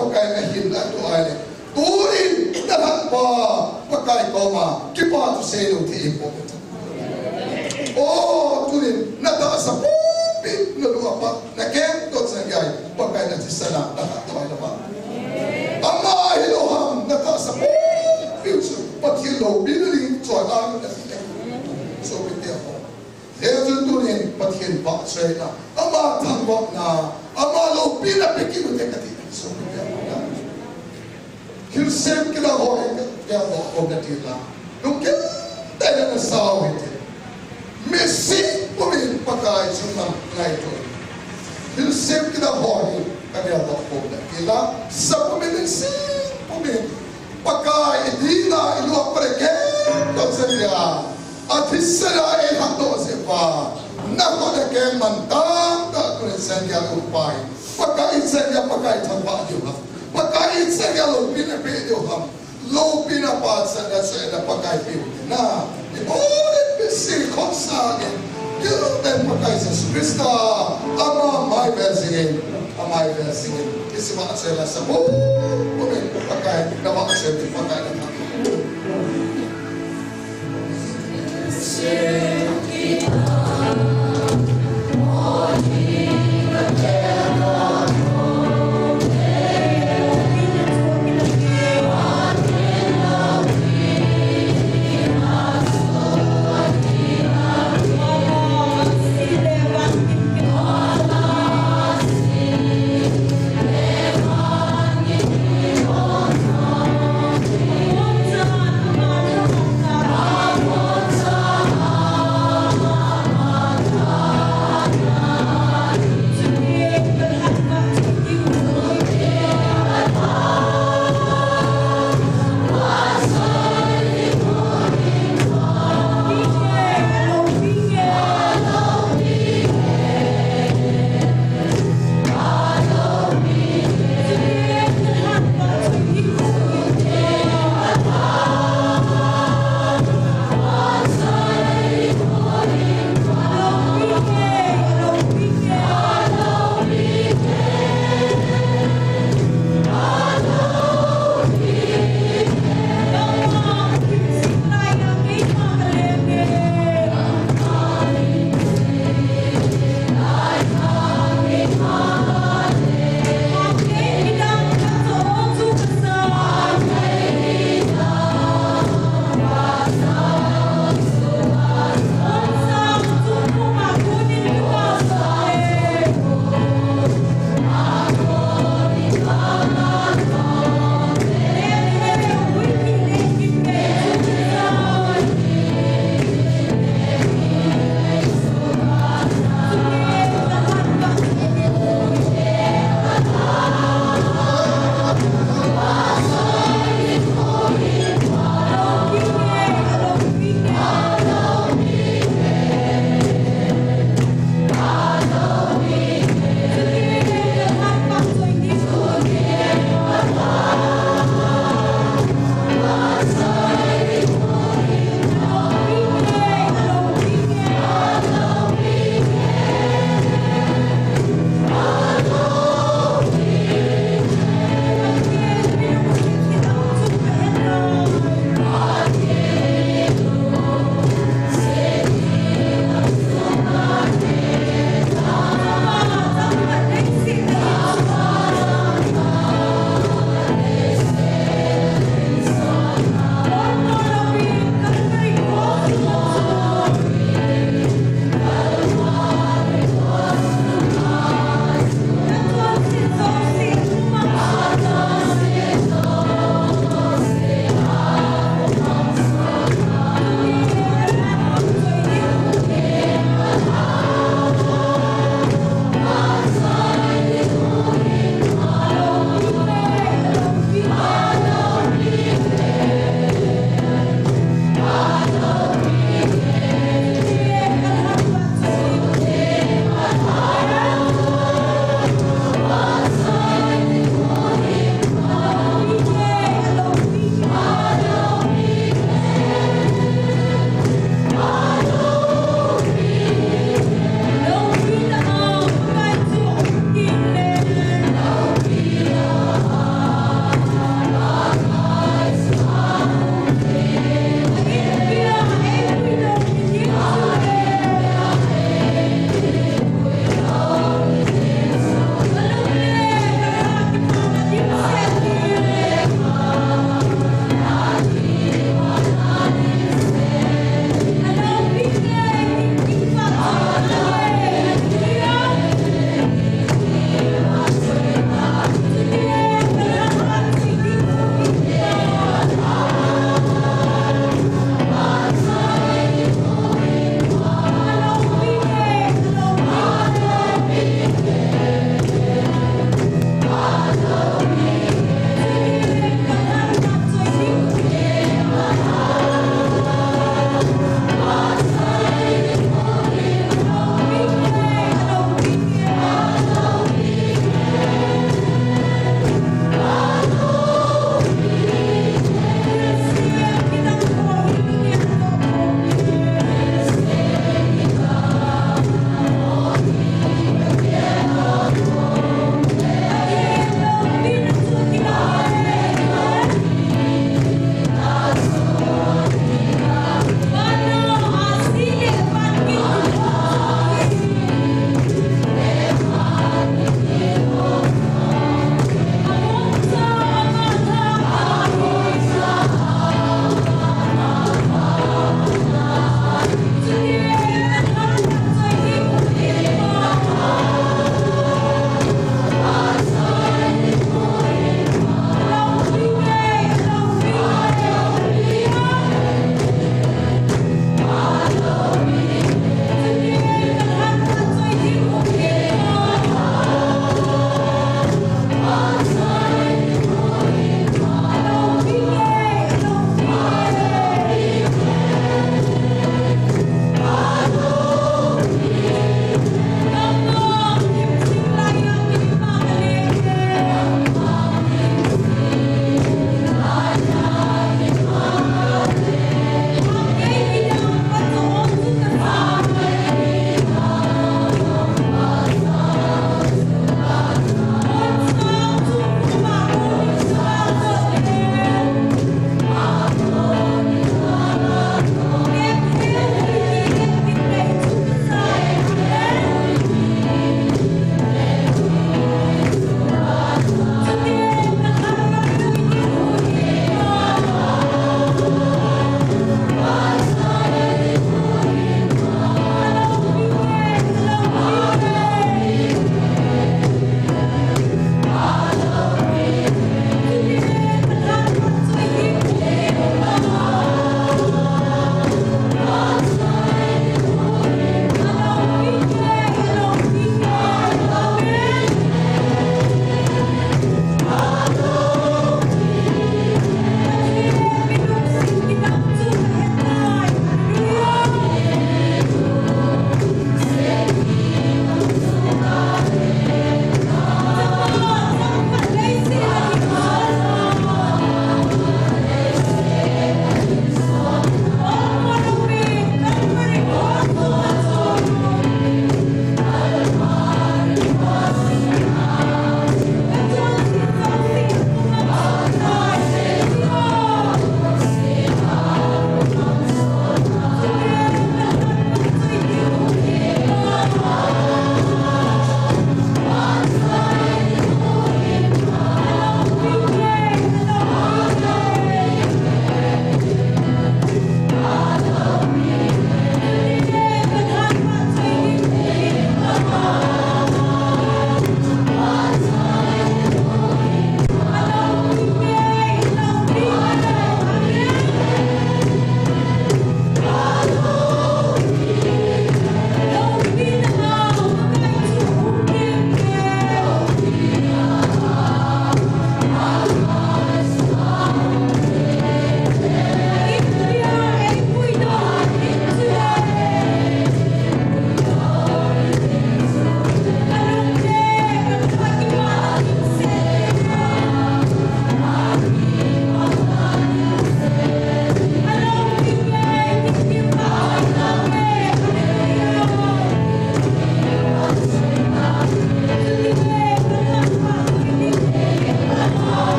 Pakai na hinna tu ahile. Tunin na lhangpa, Pakai koma, kipa thu seilou thei ipoi. O, tunin na tahsa pumpi, na lung a pat, na keng toh chan gei, Pakai na thisan a, na kah thoi lou a. Ama hilou ham, na tahsa pumpi chu, Pathen loupina ding choi a, na thi. Sopite ho. Hijeh chun tunin Pathen vahchoina, ama thangvahna, ama loupina pe kit u hite kati. Thilsem kila ho hi kati ho kati la. Lungkim tah in na sao hite. Misim pumin Pakai chu na ngaito. Thilsem kila ho hi kati ho kati la. Sa pumin misim pumin Pakai i dinga i lung a pat le kei toh chan gei. Athisan a eilhatdoh jeh uva, na khut a keng man tamtah tunin chan geiya um pai. Pakai in chan geiya Pakai thangvah diu ham. Pakai in chan geiya loupina pe diu ham. Loupina pa chan geiya chan geiya Pakai pe u hite na. I bol in misim khut sangin. Gilou tah in Pakai Jesu Christa. Ama mai vel jingin. Ama mai vel jingin. I sim a chan geiya sa bu. Amen. Pakai. Na vahchoi Pakai na thang.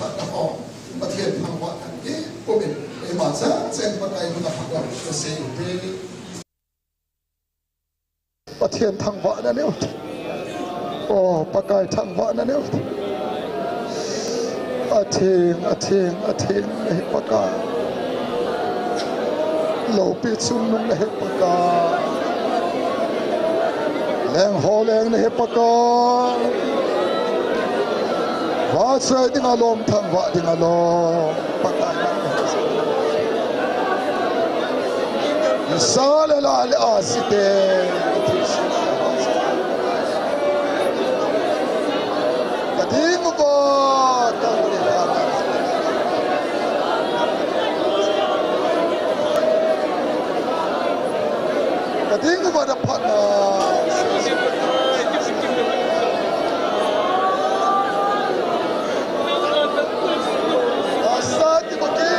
Aw, Pathen thangvahna neipumin, eima chang chang Pakai nunga phatah kasei uve. Pathen thangvahna neite. Aw, Pakai thangvahna neite. Atheng, atheng, atheng nahi Pakai. Loupi chungnung nahi Pakai. Lengho leng nahi Pakai. Vahchoi dinga lom, thangvah dinga lom, Pakai. Sa le la le a si te. Ka ding uva, ka ding uva. Ka ding uva na phatna. Asa ti ko ki.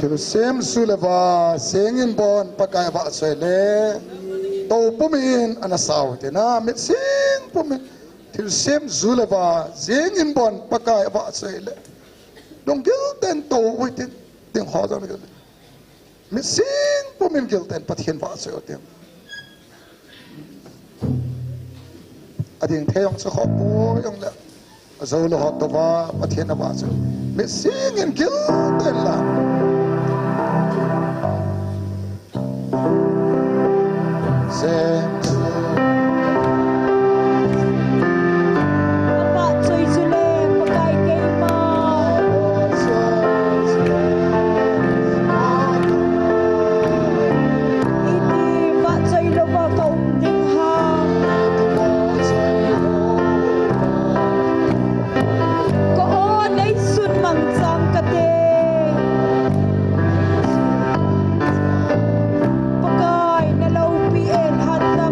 Thilsem ju le va jeng in bon Pakai vahchoi le, tou pumin ana sao te na, mitsing pumin. Thilsem ju le va jeng in bon Pakai vahchoi le, lunggil tah in tou u hitin, ding ho jong le. Mitsing pumin gilten Pathen vahchoi u hitin. Ding thei jong chu khop poi jongle, jou lou ho touva Pathen avah chu mit sing in gil tah in la. Sem chu. Avahchoi chu le Pakai keima. Iti vahchoi louva ka um ding ham. Ka aw neisun mangcha kate. Pakai na loupi elhatna.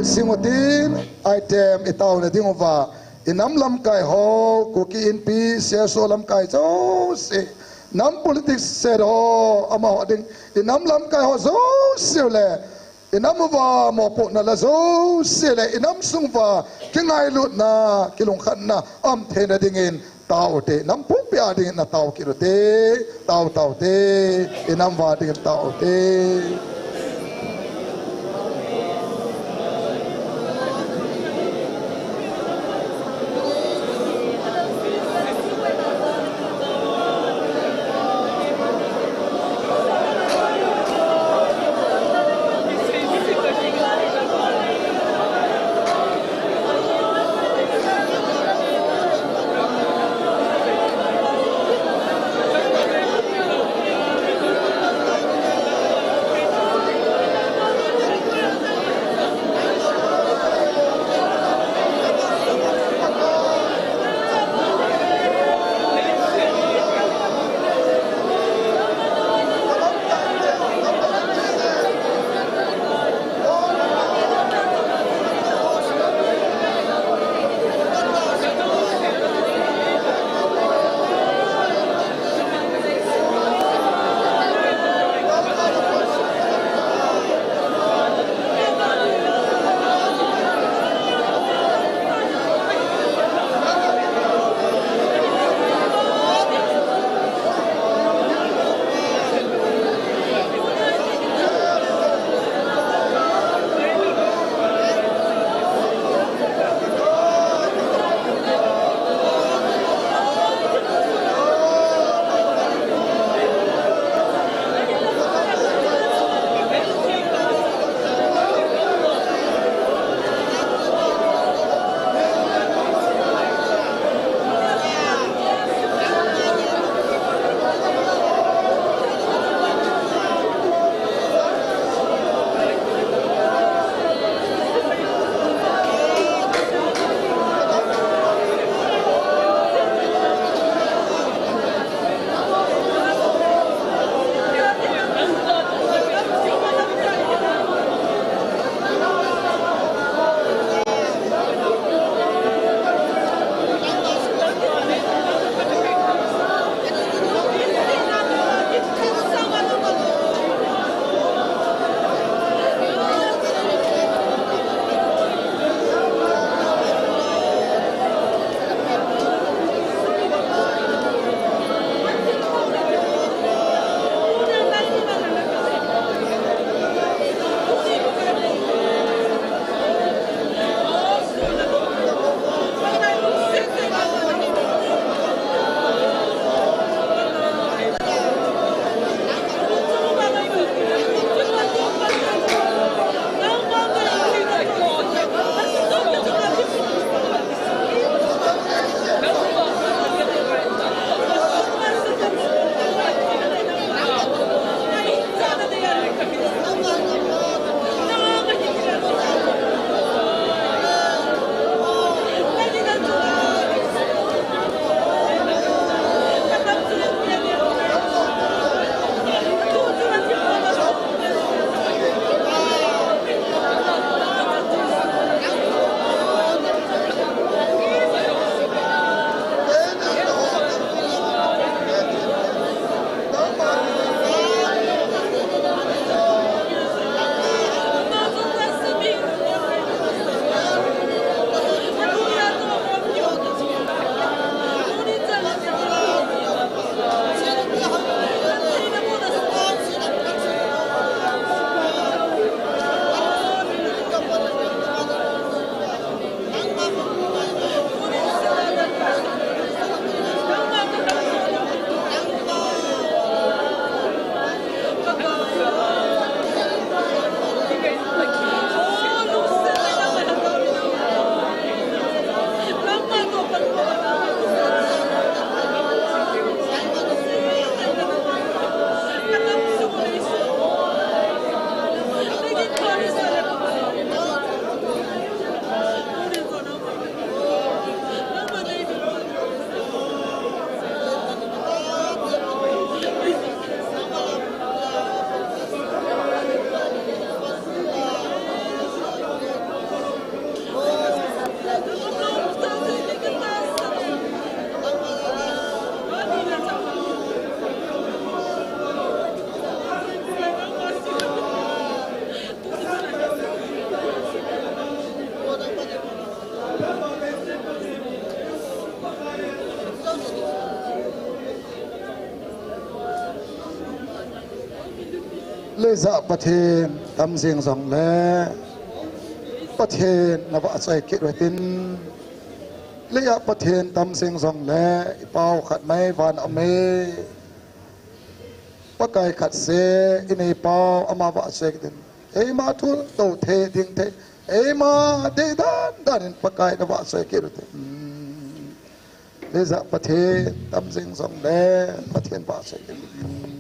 Sing utin, item i taona ding uva, i nam lamkai ho, Kuki Inpi, C S O lamkai jouse, nam politics se ho, amaho ding, i nam lamkai ho jouse le, i nam uva mopohna la jouse le, i nam sung uva kingailutna, kilungkhatna, um theina dingin, tao te, nam pumpi a dingin na tao kit u te, tao tao te, i nam uva dingin tao te. Leiah Pathen tam jing jongle, Pathen na vahchoi kit uhitin. Leiah Pathen tam jing jongle, i Pau khat mai van a um e. Pakai khat seh i nei pau, ama vahchoi kit uhitin. Eima thu to thei ding thei, eima dei dan dan in Pakai na vahchoi kit uhitin. Leiah Pathen tam jing jongle, Pathen vahchoi kit uhitin.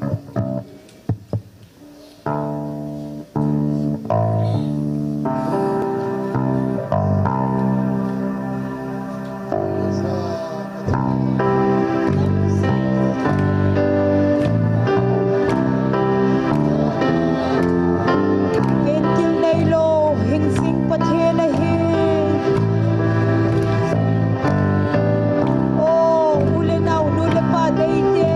Ken gil neilou, hing jing Pathen ahi. O, u le nao, nu le pa deite.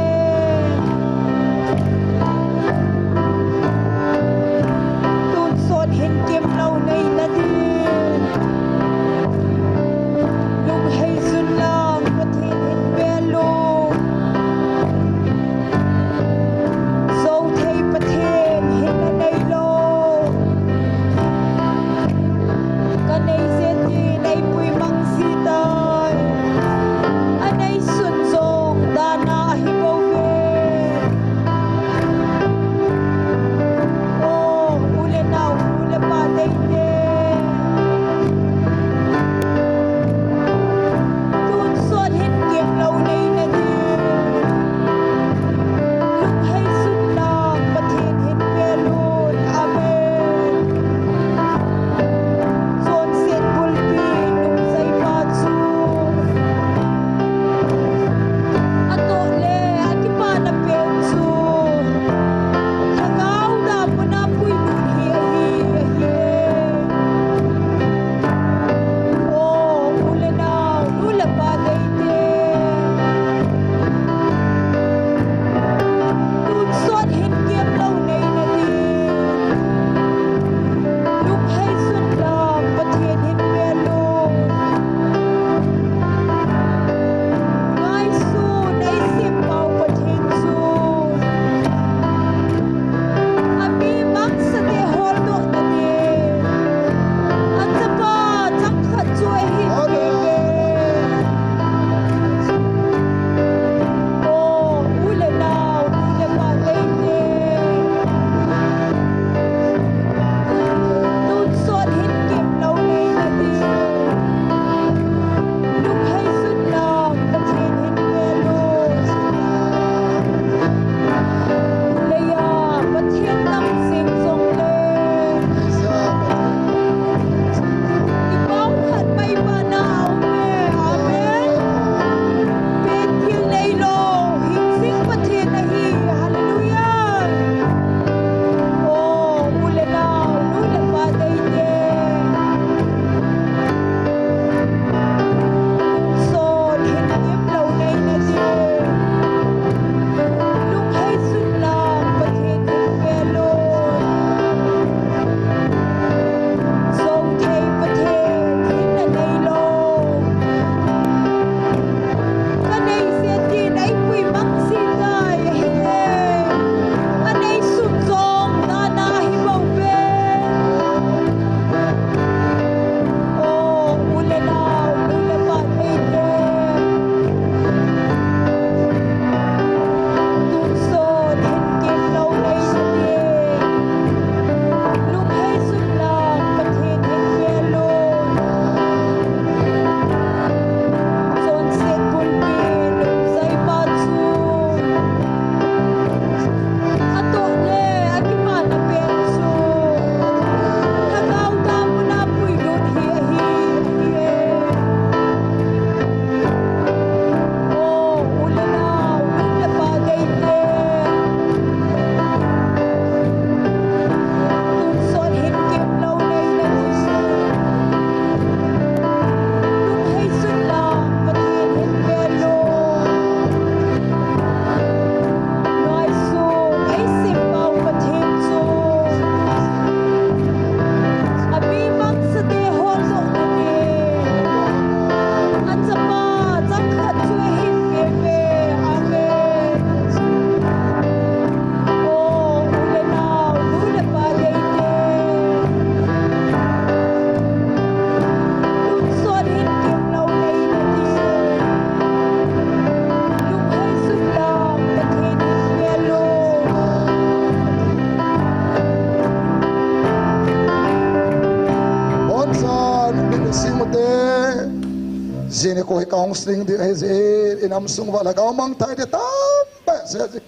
Jing nikho hi counseling ding ahi jeh in, inam sung uva lhagao mangthah ding tam behseh jing.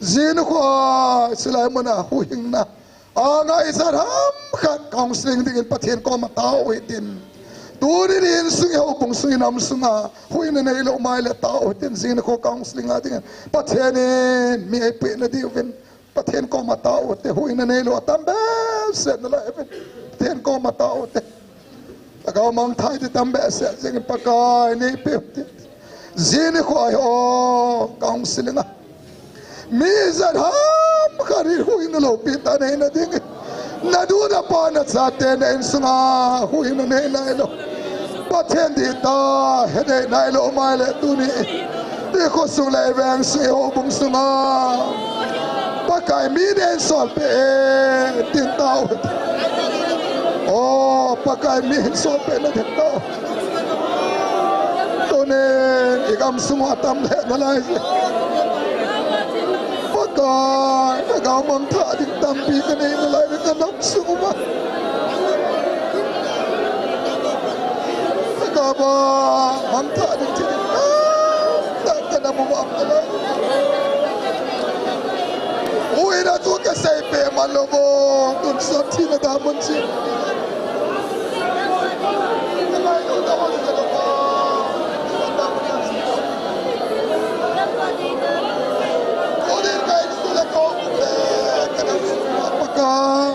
Jing nikho a, chulai mun a huhhingna a ngai ijat ham khat counseling dingin Pathen koma tao u hitin. Tuni in insung, i houbung sung, inam sunga huhhingna neilou um ahile tao u hitin, jing nikho counseling a dingin. Pathen in mi eipeh na diuvin Pathen koma tao u hite, huhhingna neilou atam behseh nalai uvin. Pathen koma tao u hite. Lhagao mangthah ding tam behseh jing in, Pakai neipeh u hite. Jing nikho a hi o, counseling a mi ijat ham khat in huhhingna loupi tah neina dingin, nadu napa nachate na insunga huhhingna nei nailou, Pathen dihtah he nei nailou um ahile tuni, i khosung le i veng sung, i houbung sunga Pakai mi neihin solpeh e, tin tao u hite. O Pakai, mi hin solpeh na ding tao. Tunin i gamsung uva tam lheh nalai jeh, Pakai, lhagao mangthah ding tampi kanei nalai uve, kanam sung uva lhagao mangthah ding chi ding tamtah kanam uva um nalai. Huhhingna chu kaseipeh man lou vo, tonsot thina damun chi. Pakai,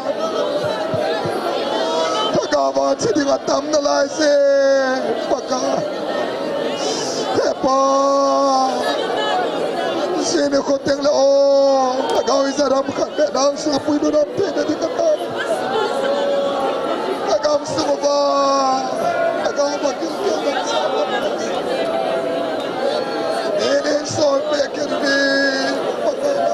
lhagao a che ding atam nalai jeh, Pakai. He Pa, jing nikho tengle o, lhagao ijat ham khat beh nang sunga puilut ham theina ding katao. Lhagao sung uva, lhagao uva gilkel ding sa, mi neihin solpeh kit uvin, Pakai.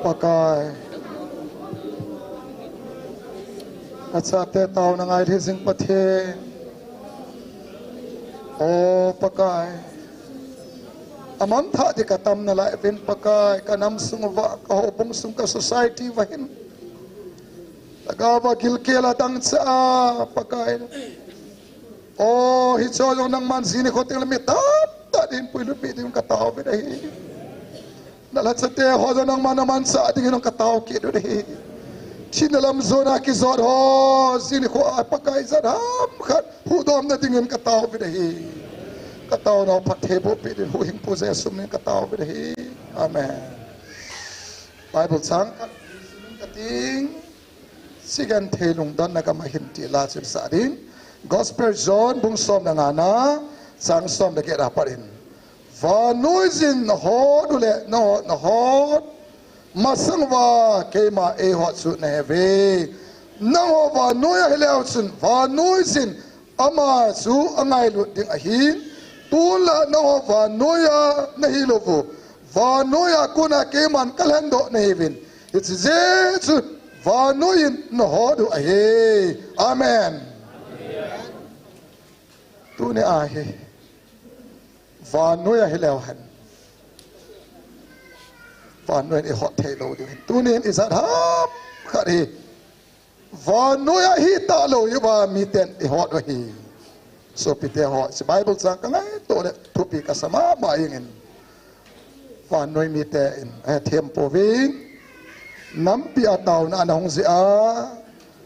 Pakai, nachate taona ngailhi jing Pathen. O Pakai, amangthah ding katam nalai uvin Pakai, kanam sung uva, kahoubung sung, ka society uva hin lhagao uva gilkel a dangchah a Pakai. O, hicheho jong nangman jing nikho tengle mi tamtah dingin puilutpeh ding katao kit ahi. Nalhachateho jong nangman namanchah dingin katao kit u ahi. Thina lam jona kijot ho, jing nikho a Pakai ijat ham khat huhdomna dingin katao uvin ahi. Kataonau phattheiboh peh din huhhingpu Jesu min in katao uvin ahi. Amen. Bible chang khat kating, Sigenthei lungdonna gam ahin ti la chun sa ding. Gospel John bung som le nga na, chang som le get a pat in. Vannoi jin nahot uleh nahot nahot masang uva keima eihot chu nahe uve. Nangho vannoi a hileu chun vannoi jin ama chu angailut ding ahin, tun la nangho vannoi a nahi lou uve. Vannoi a kona keiman kalhendoh nahi uvin. Hiche jeh chun vannoi in nahot u ahi. Amen. Tuni a hi vannoi a hileu hen, vannoi in ihot thei lou diu ahin. Tuni in ijat ham khat hi vannoi a hita lou uva miten ihot u ahi. Sopite ho, hiche Bible chang kangaito le thupi kasa mama jengin. Vannoi mite in ahethem pouvin, nampi a taona ana hung jeh a,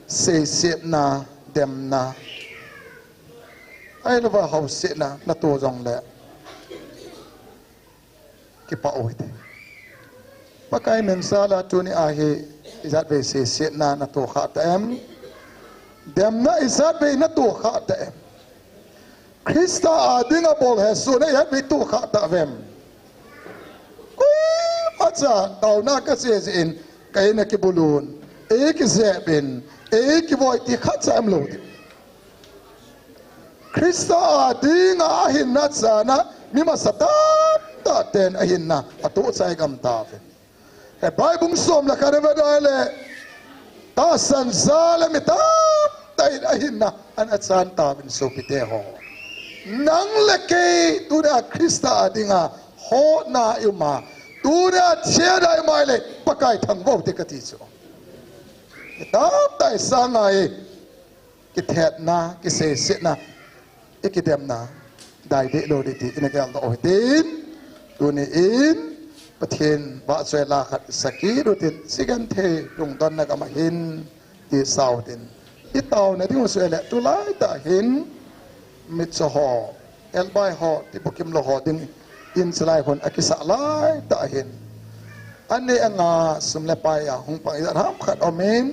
seisetna, demna, ahilouva hausetna nato jongle kipah u hite. Pakai min jal a tuni a hi ijat vei seisetna nato khah ta em? Demna ijat vei nato khah ta em? Christa a dinga bol hesohna ijat vei to khah ta uvem? Koimacha taona kache jeh in ka in a kibulun, ei kijep in, ei kivoi ti khatcha umlou ding. Christa a dinga ahinna chan a mi masa tamtah ten ahinna atoh chai gam tauvin. Hebrai bung som le khat a ivet uleh, tahsan jal a mi tamtah in ahinna ana chan tauvin sopite ho. Nang le kei tuni a Christa a dinga hotna i um a, tuni a thina i um a ahile Pakai thangvah u hite kati chu. Mi tamtah i sanga hi kithetna, kiseisetna, i kidemna dai deh lou ding ti ina geldoh u hitin, tuni in Pathen vahchoi la khat i sakit utin, Sigenthei lungdonna gam ahin ti sa utin, i taona ding u chu ahile tulai tah hin mitcho ho, elbai ho, tibukim lou ho ding in chulai hun akisah lai tah hin, ani anga sum le pai a hung pang ijat ham khat um in,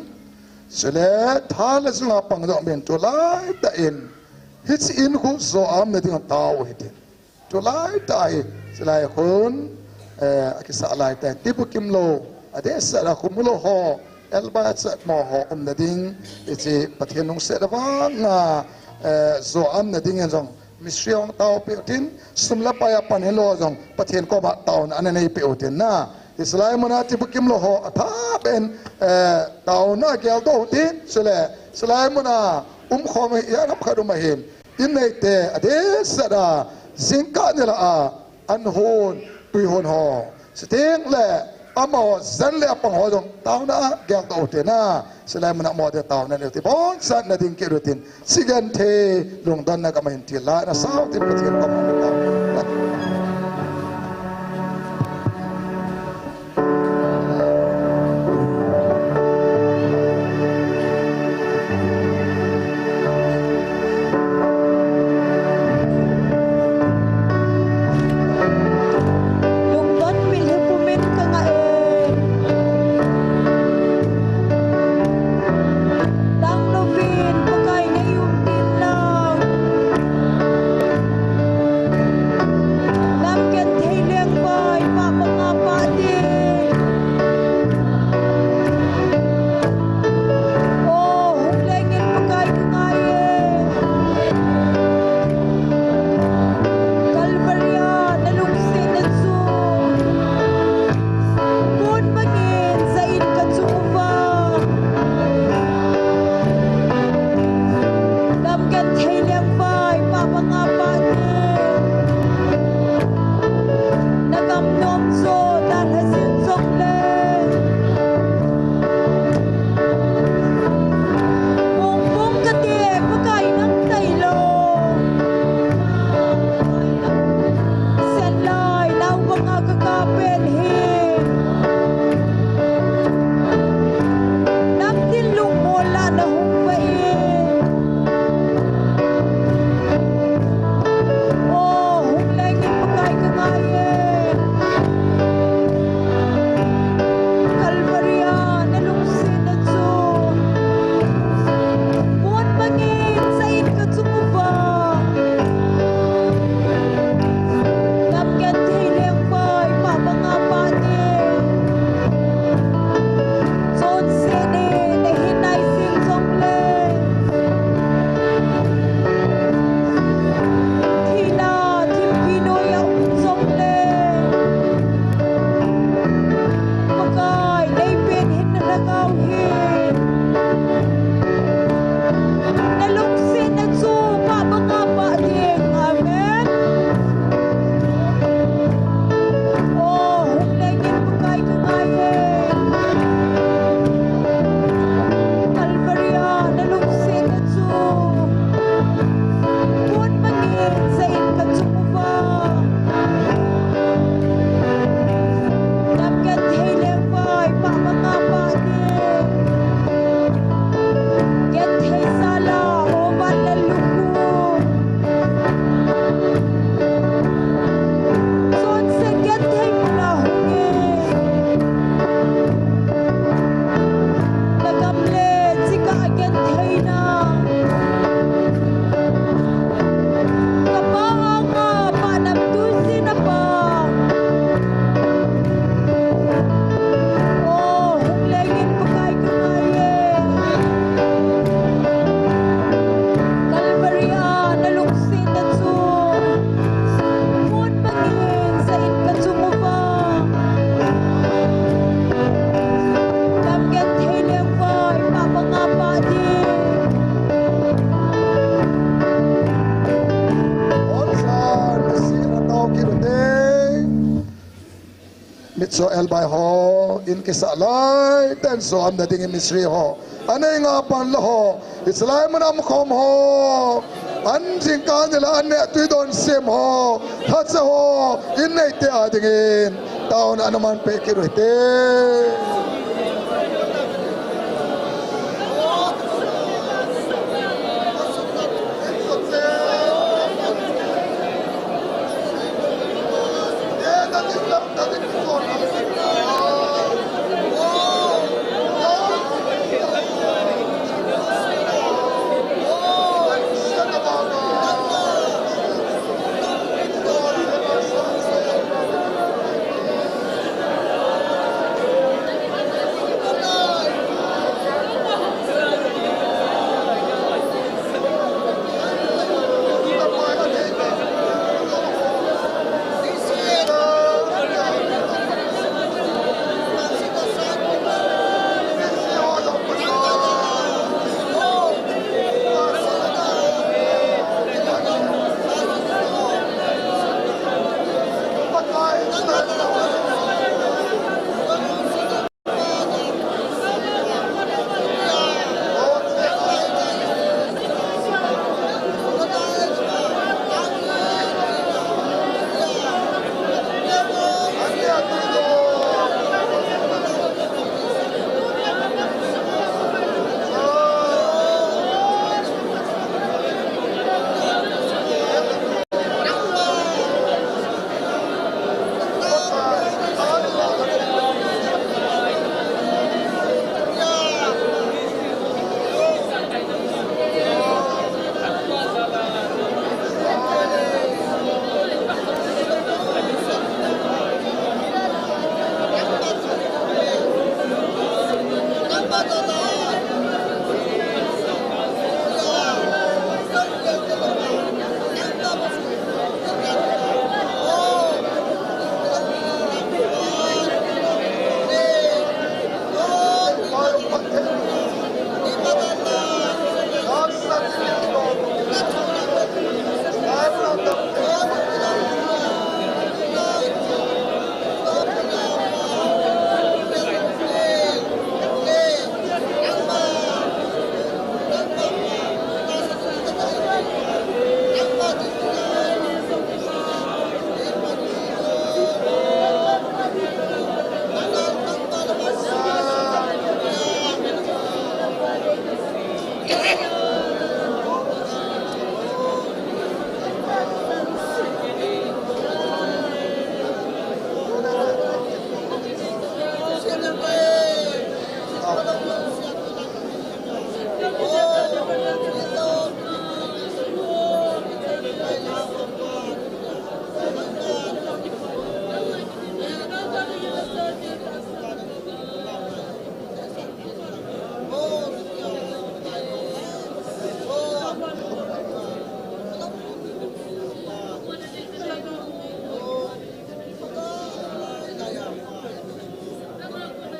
chule tha le jung a pang jong um in, tulai tah in hiche in khu jo a umna ding a tao u hitin. Tulai tah hi, chulai khun, eh, akisah lai tah in, tibukim lou, adehset a khomu lou ho, elbai a chatmo ho umna ding, hiche Pathen lungset a vang a, eh, jo a umna ding in jong, mistri hung tao peh utin, sum le pai a pan hilou jong, Pathen koma taona ana nei peh utin na. Hiche lai muna tibukim lou ho, athah beh in, eh, taona geldoh utin, chule, hiche lai muna umkhom hi, ijat ham khat um ahin, in neite, adehset a, jingkah nilhah a, an hon, tui hon ho, chuteng le, amaho, jan le apang ho jong, taona a geldoh utin a, hiche lai muna amaho dia taona nei utin, bonchan na ding kit utin, Sigenthei lungdonna gam ahin ti la, na sa utin Pathen koma. Lungdon pil hi pumin ka ngah e. Tang louvin Pakai nei um tin lang. Joel bai ho, in kisa lai, ten so am da ding in misri ho. Anei nga pan la ho, isalai mun am khom ho. An jingkah ni la an ne tui don sem ho. Thacha ho, in nei te a ding in. Taona anuman pe ki ru te.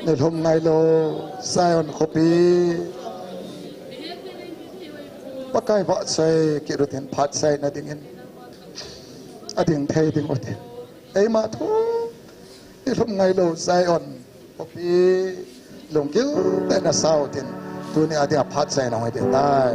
Nilhum ngailou Zion khopi. Pakai vahchoi kit utin phat chaina dingin. Ading thei ding utin. Eima thu. Nilhum ngailou Zion khopi. Lunggil tah in asao tin. Tuni a dia phat chaina hung hi ding tai.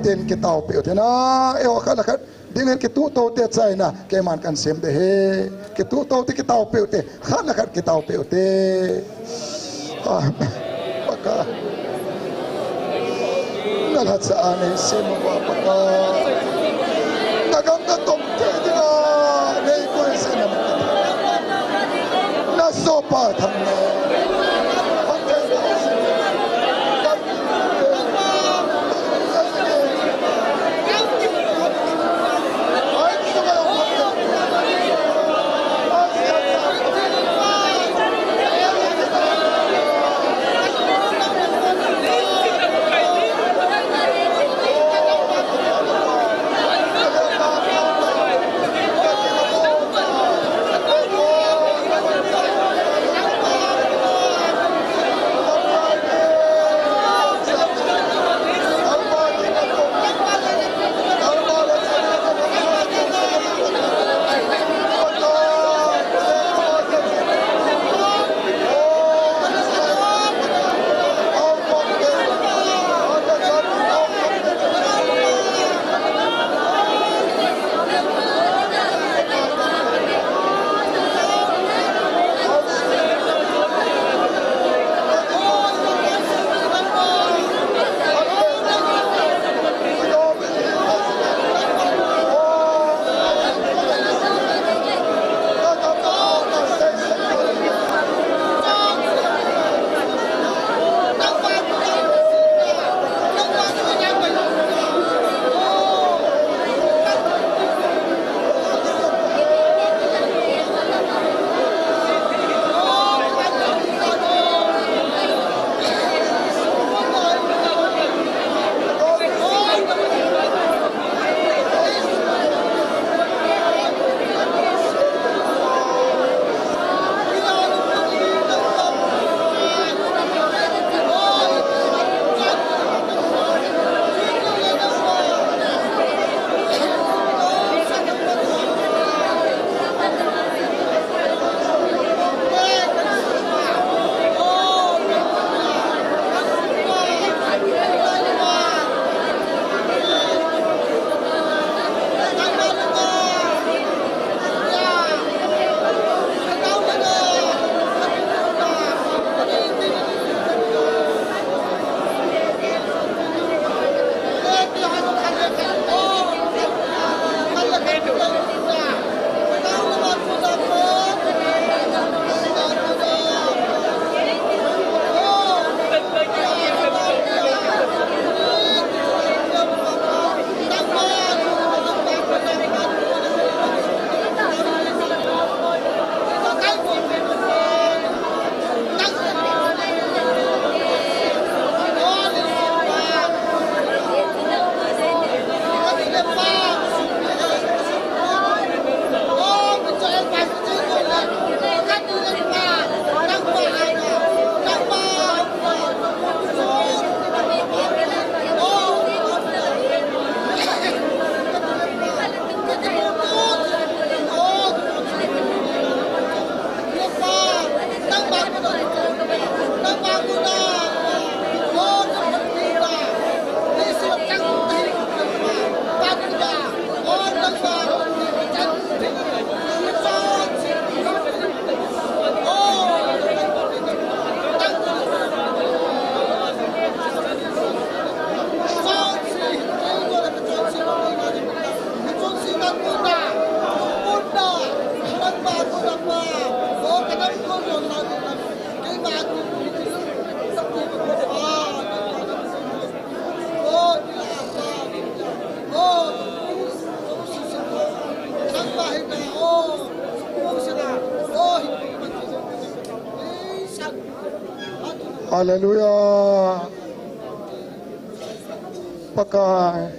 Tin kitaopeh u te na, eiho khat le khat dingin kituhto te chaina, keiman kan sem te he. Kituhto te, kitaopeh u te, khat le khat kitaopeh u te. Amen. Pakai. Na lhacha a nei sem uva Pakai. Na gam na tom thei dinga nei koi sem uva. Na sopa thang na. Hallelujah. Pakai.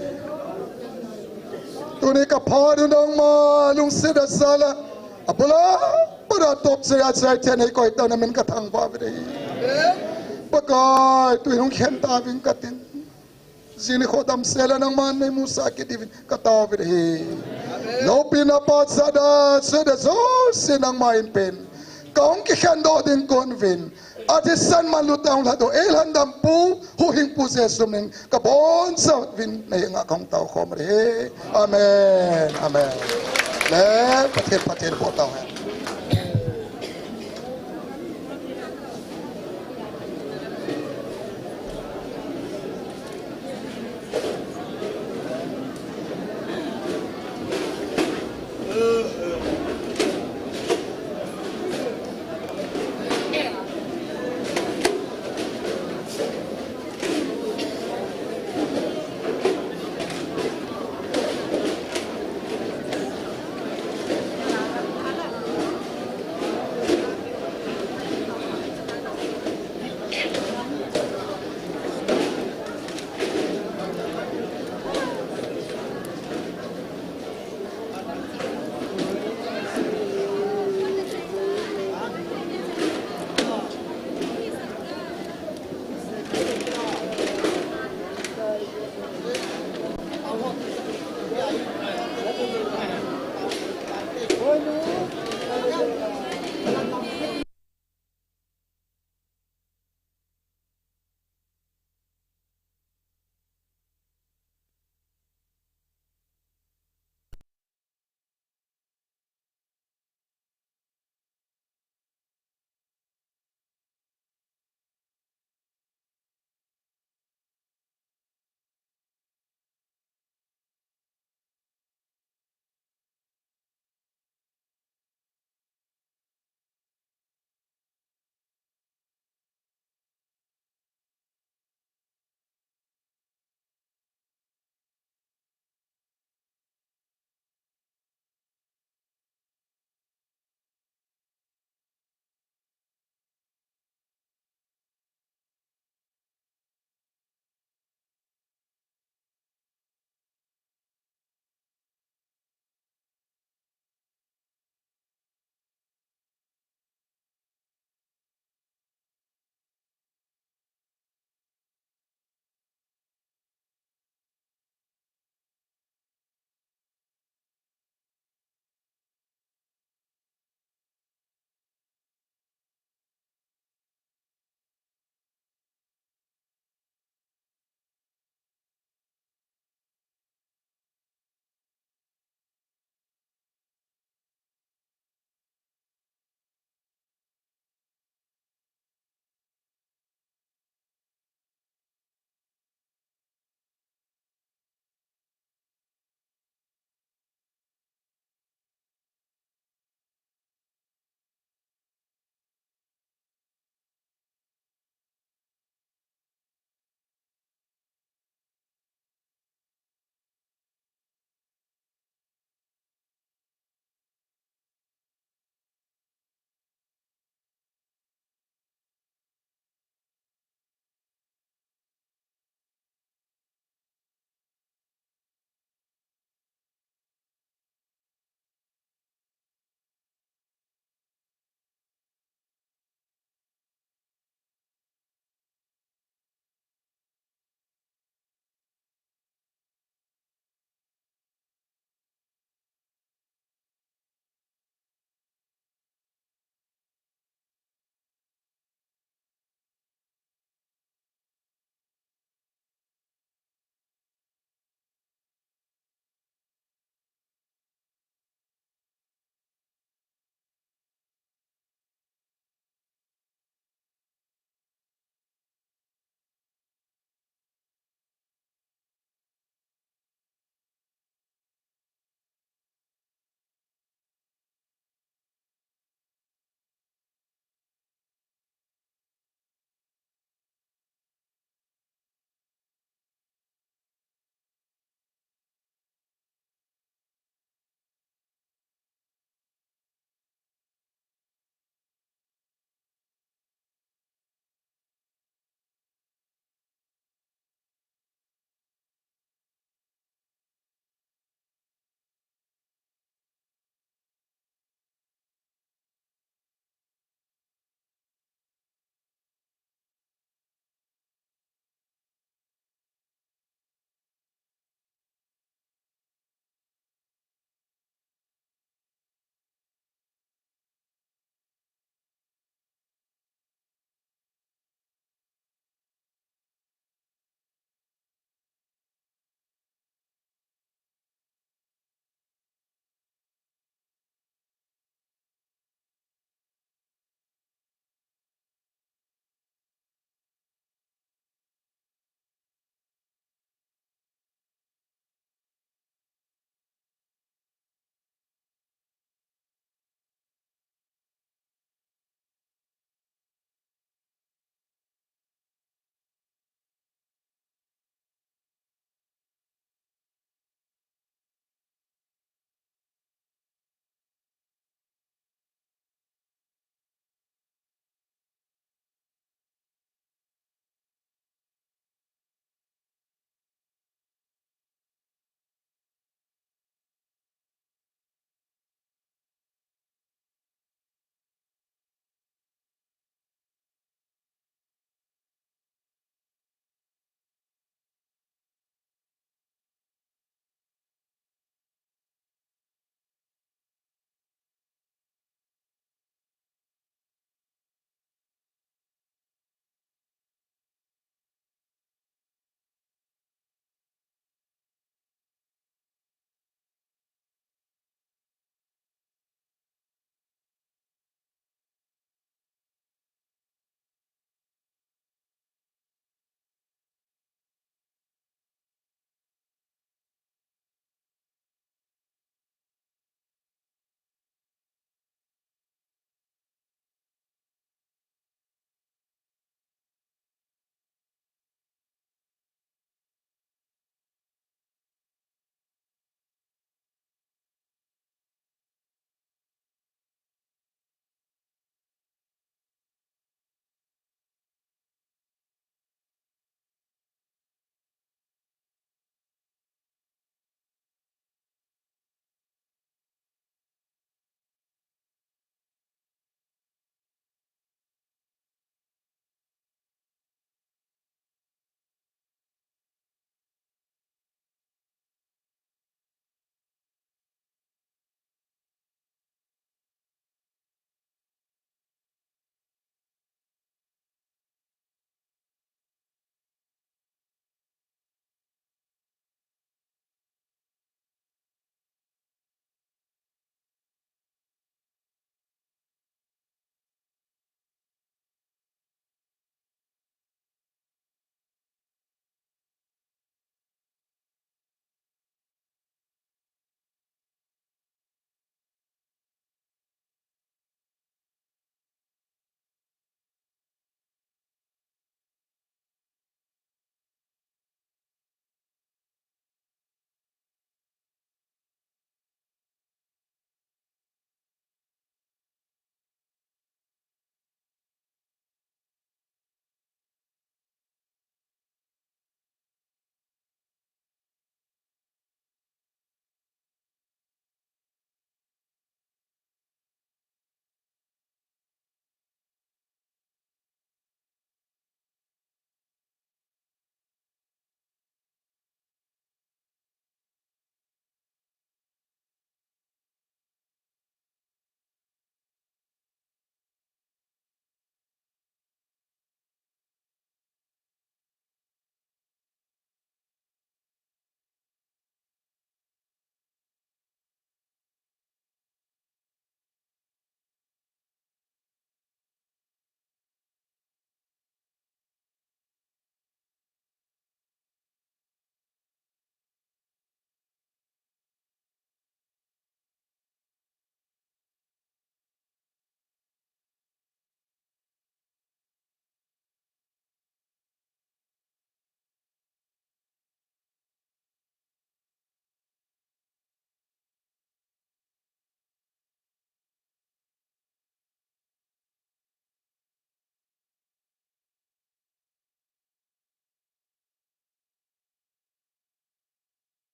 Tuni ka phat u nangma lungset a sala. Abula, pada top se a sai chen ei koi ta na min ka thangvah ve de. Pakai, tu hung khen ta ving ka tin. Jing nikho damsel a nangman nei musah kit diuvin ka tao ve de. Loupina pachat a, sut a jouse nangma in pen. Kahung kikhen doh ding kon uvin. Athisan manlu tah hung lhat doh. Eilhandam Pu, Huhhingpu Jesu min in kabonchauvin nahenga kahung taokhom uve. Amen. Amen. Le, Pathen, Pathen boh tauhen.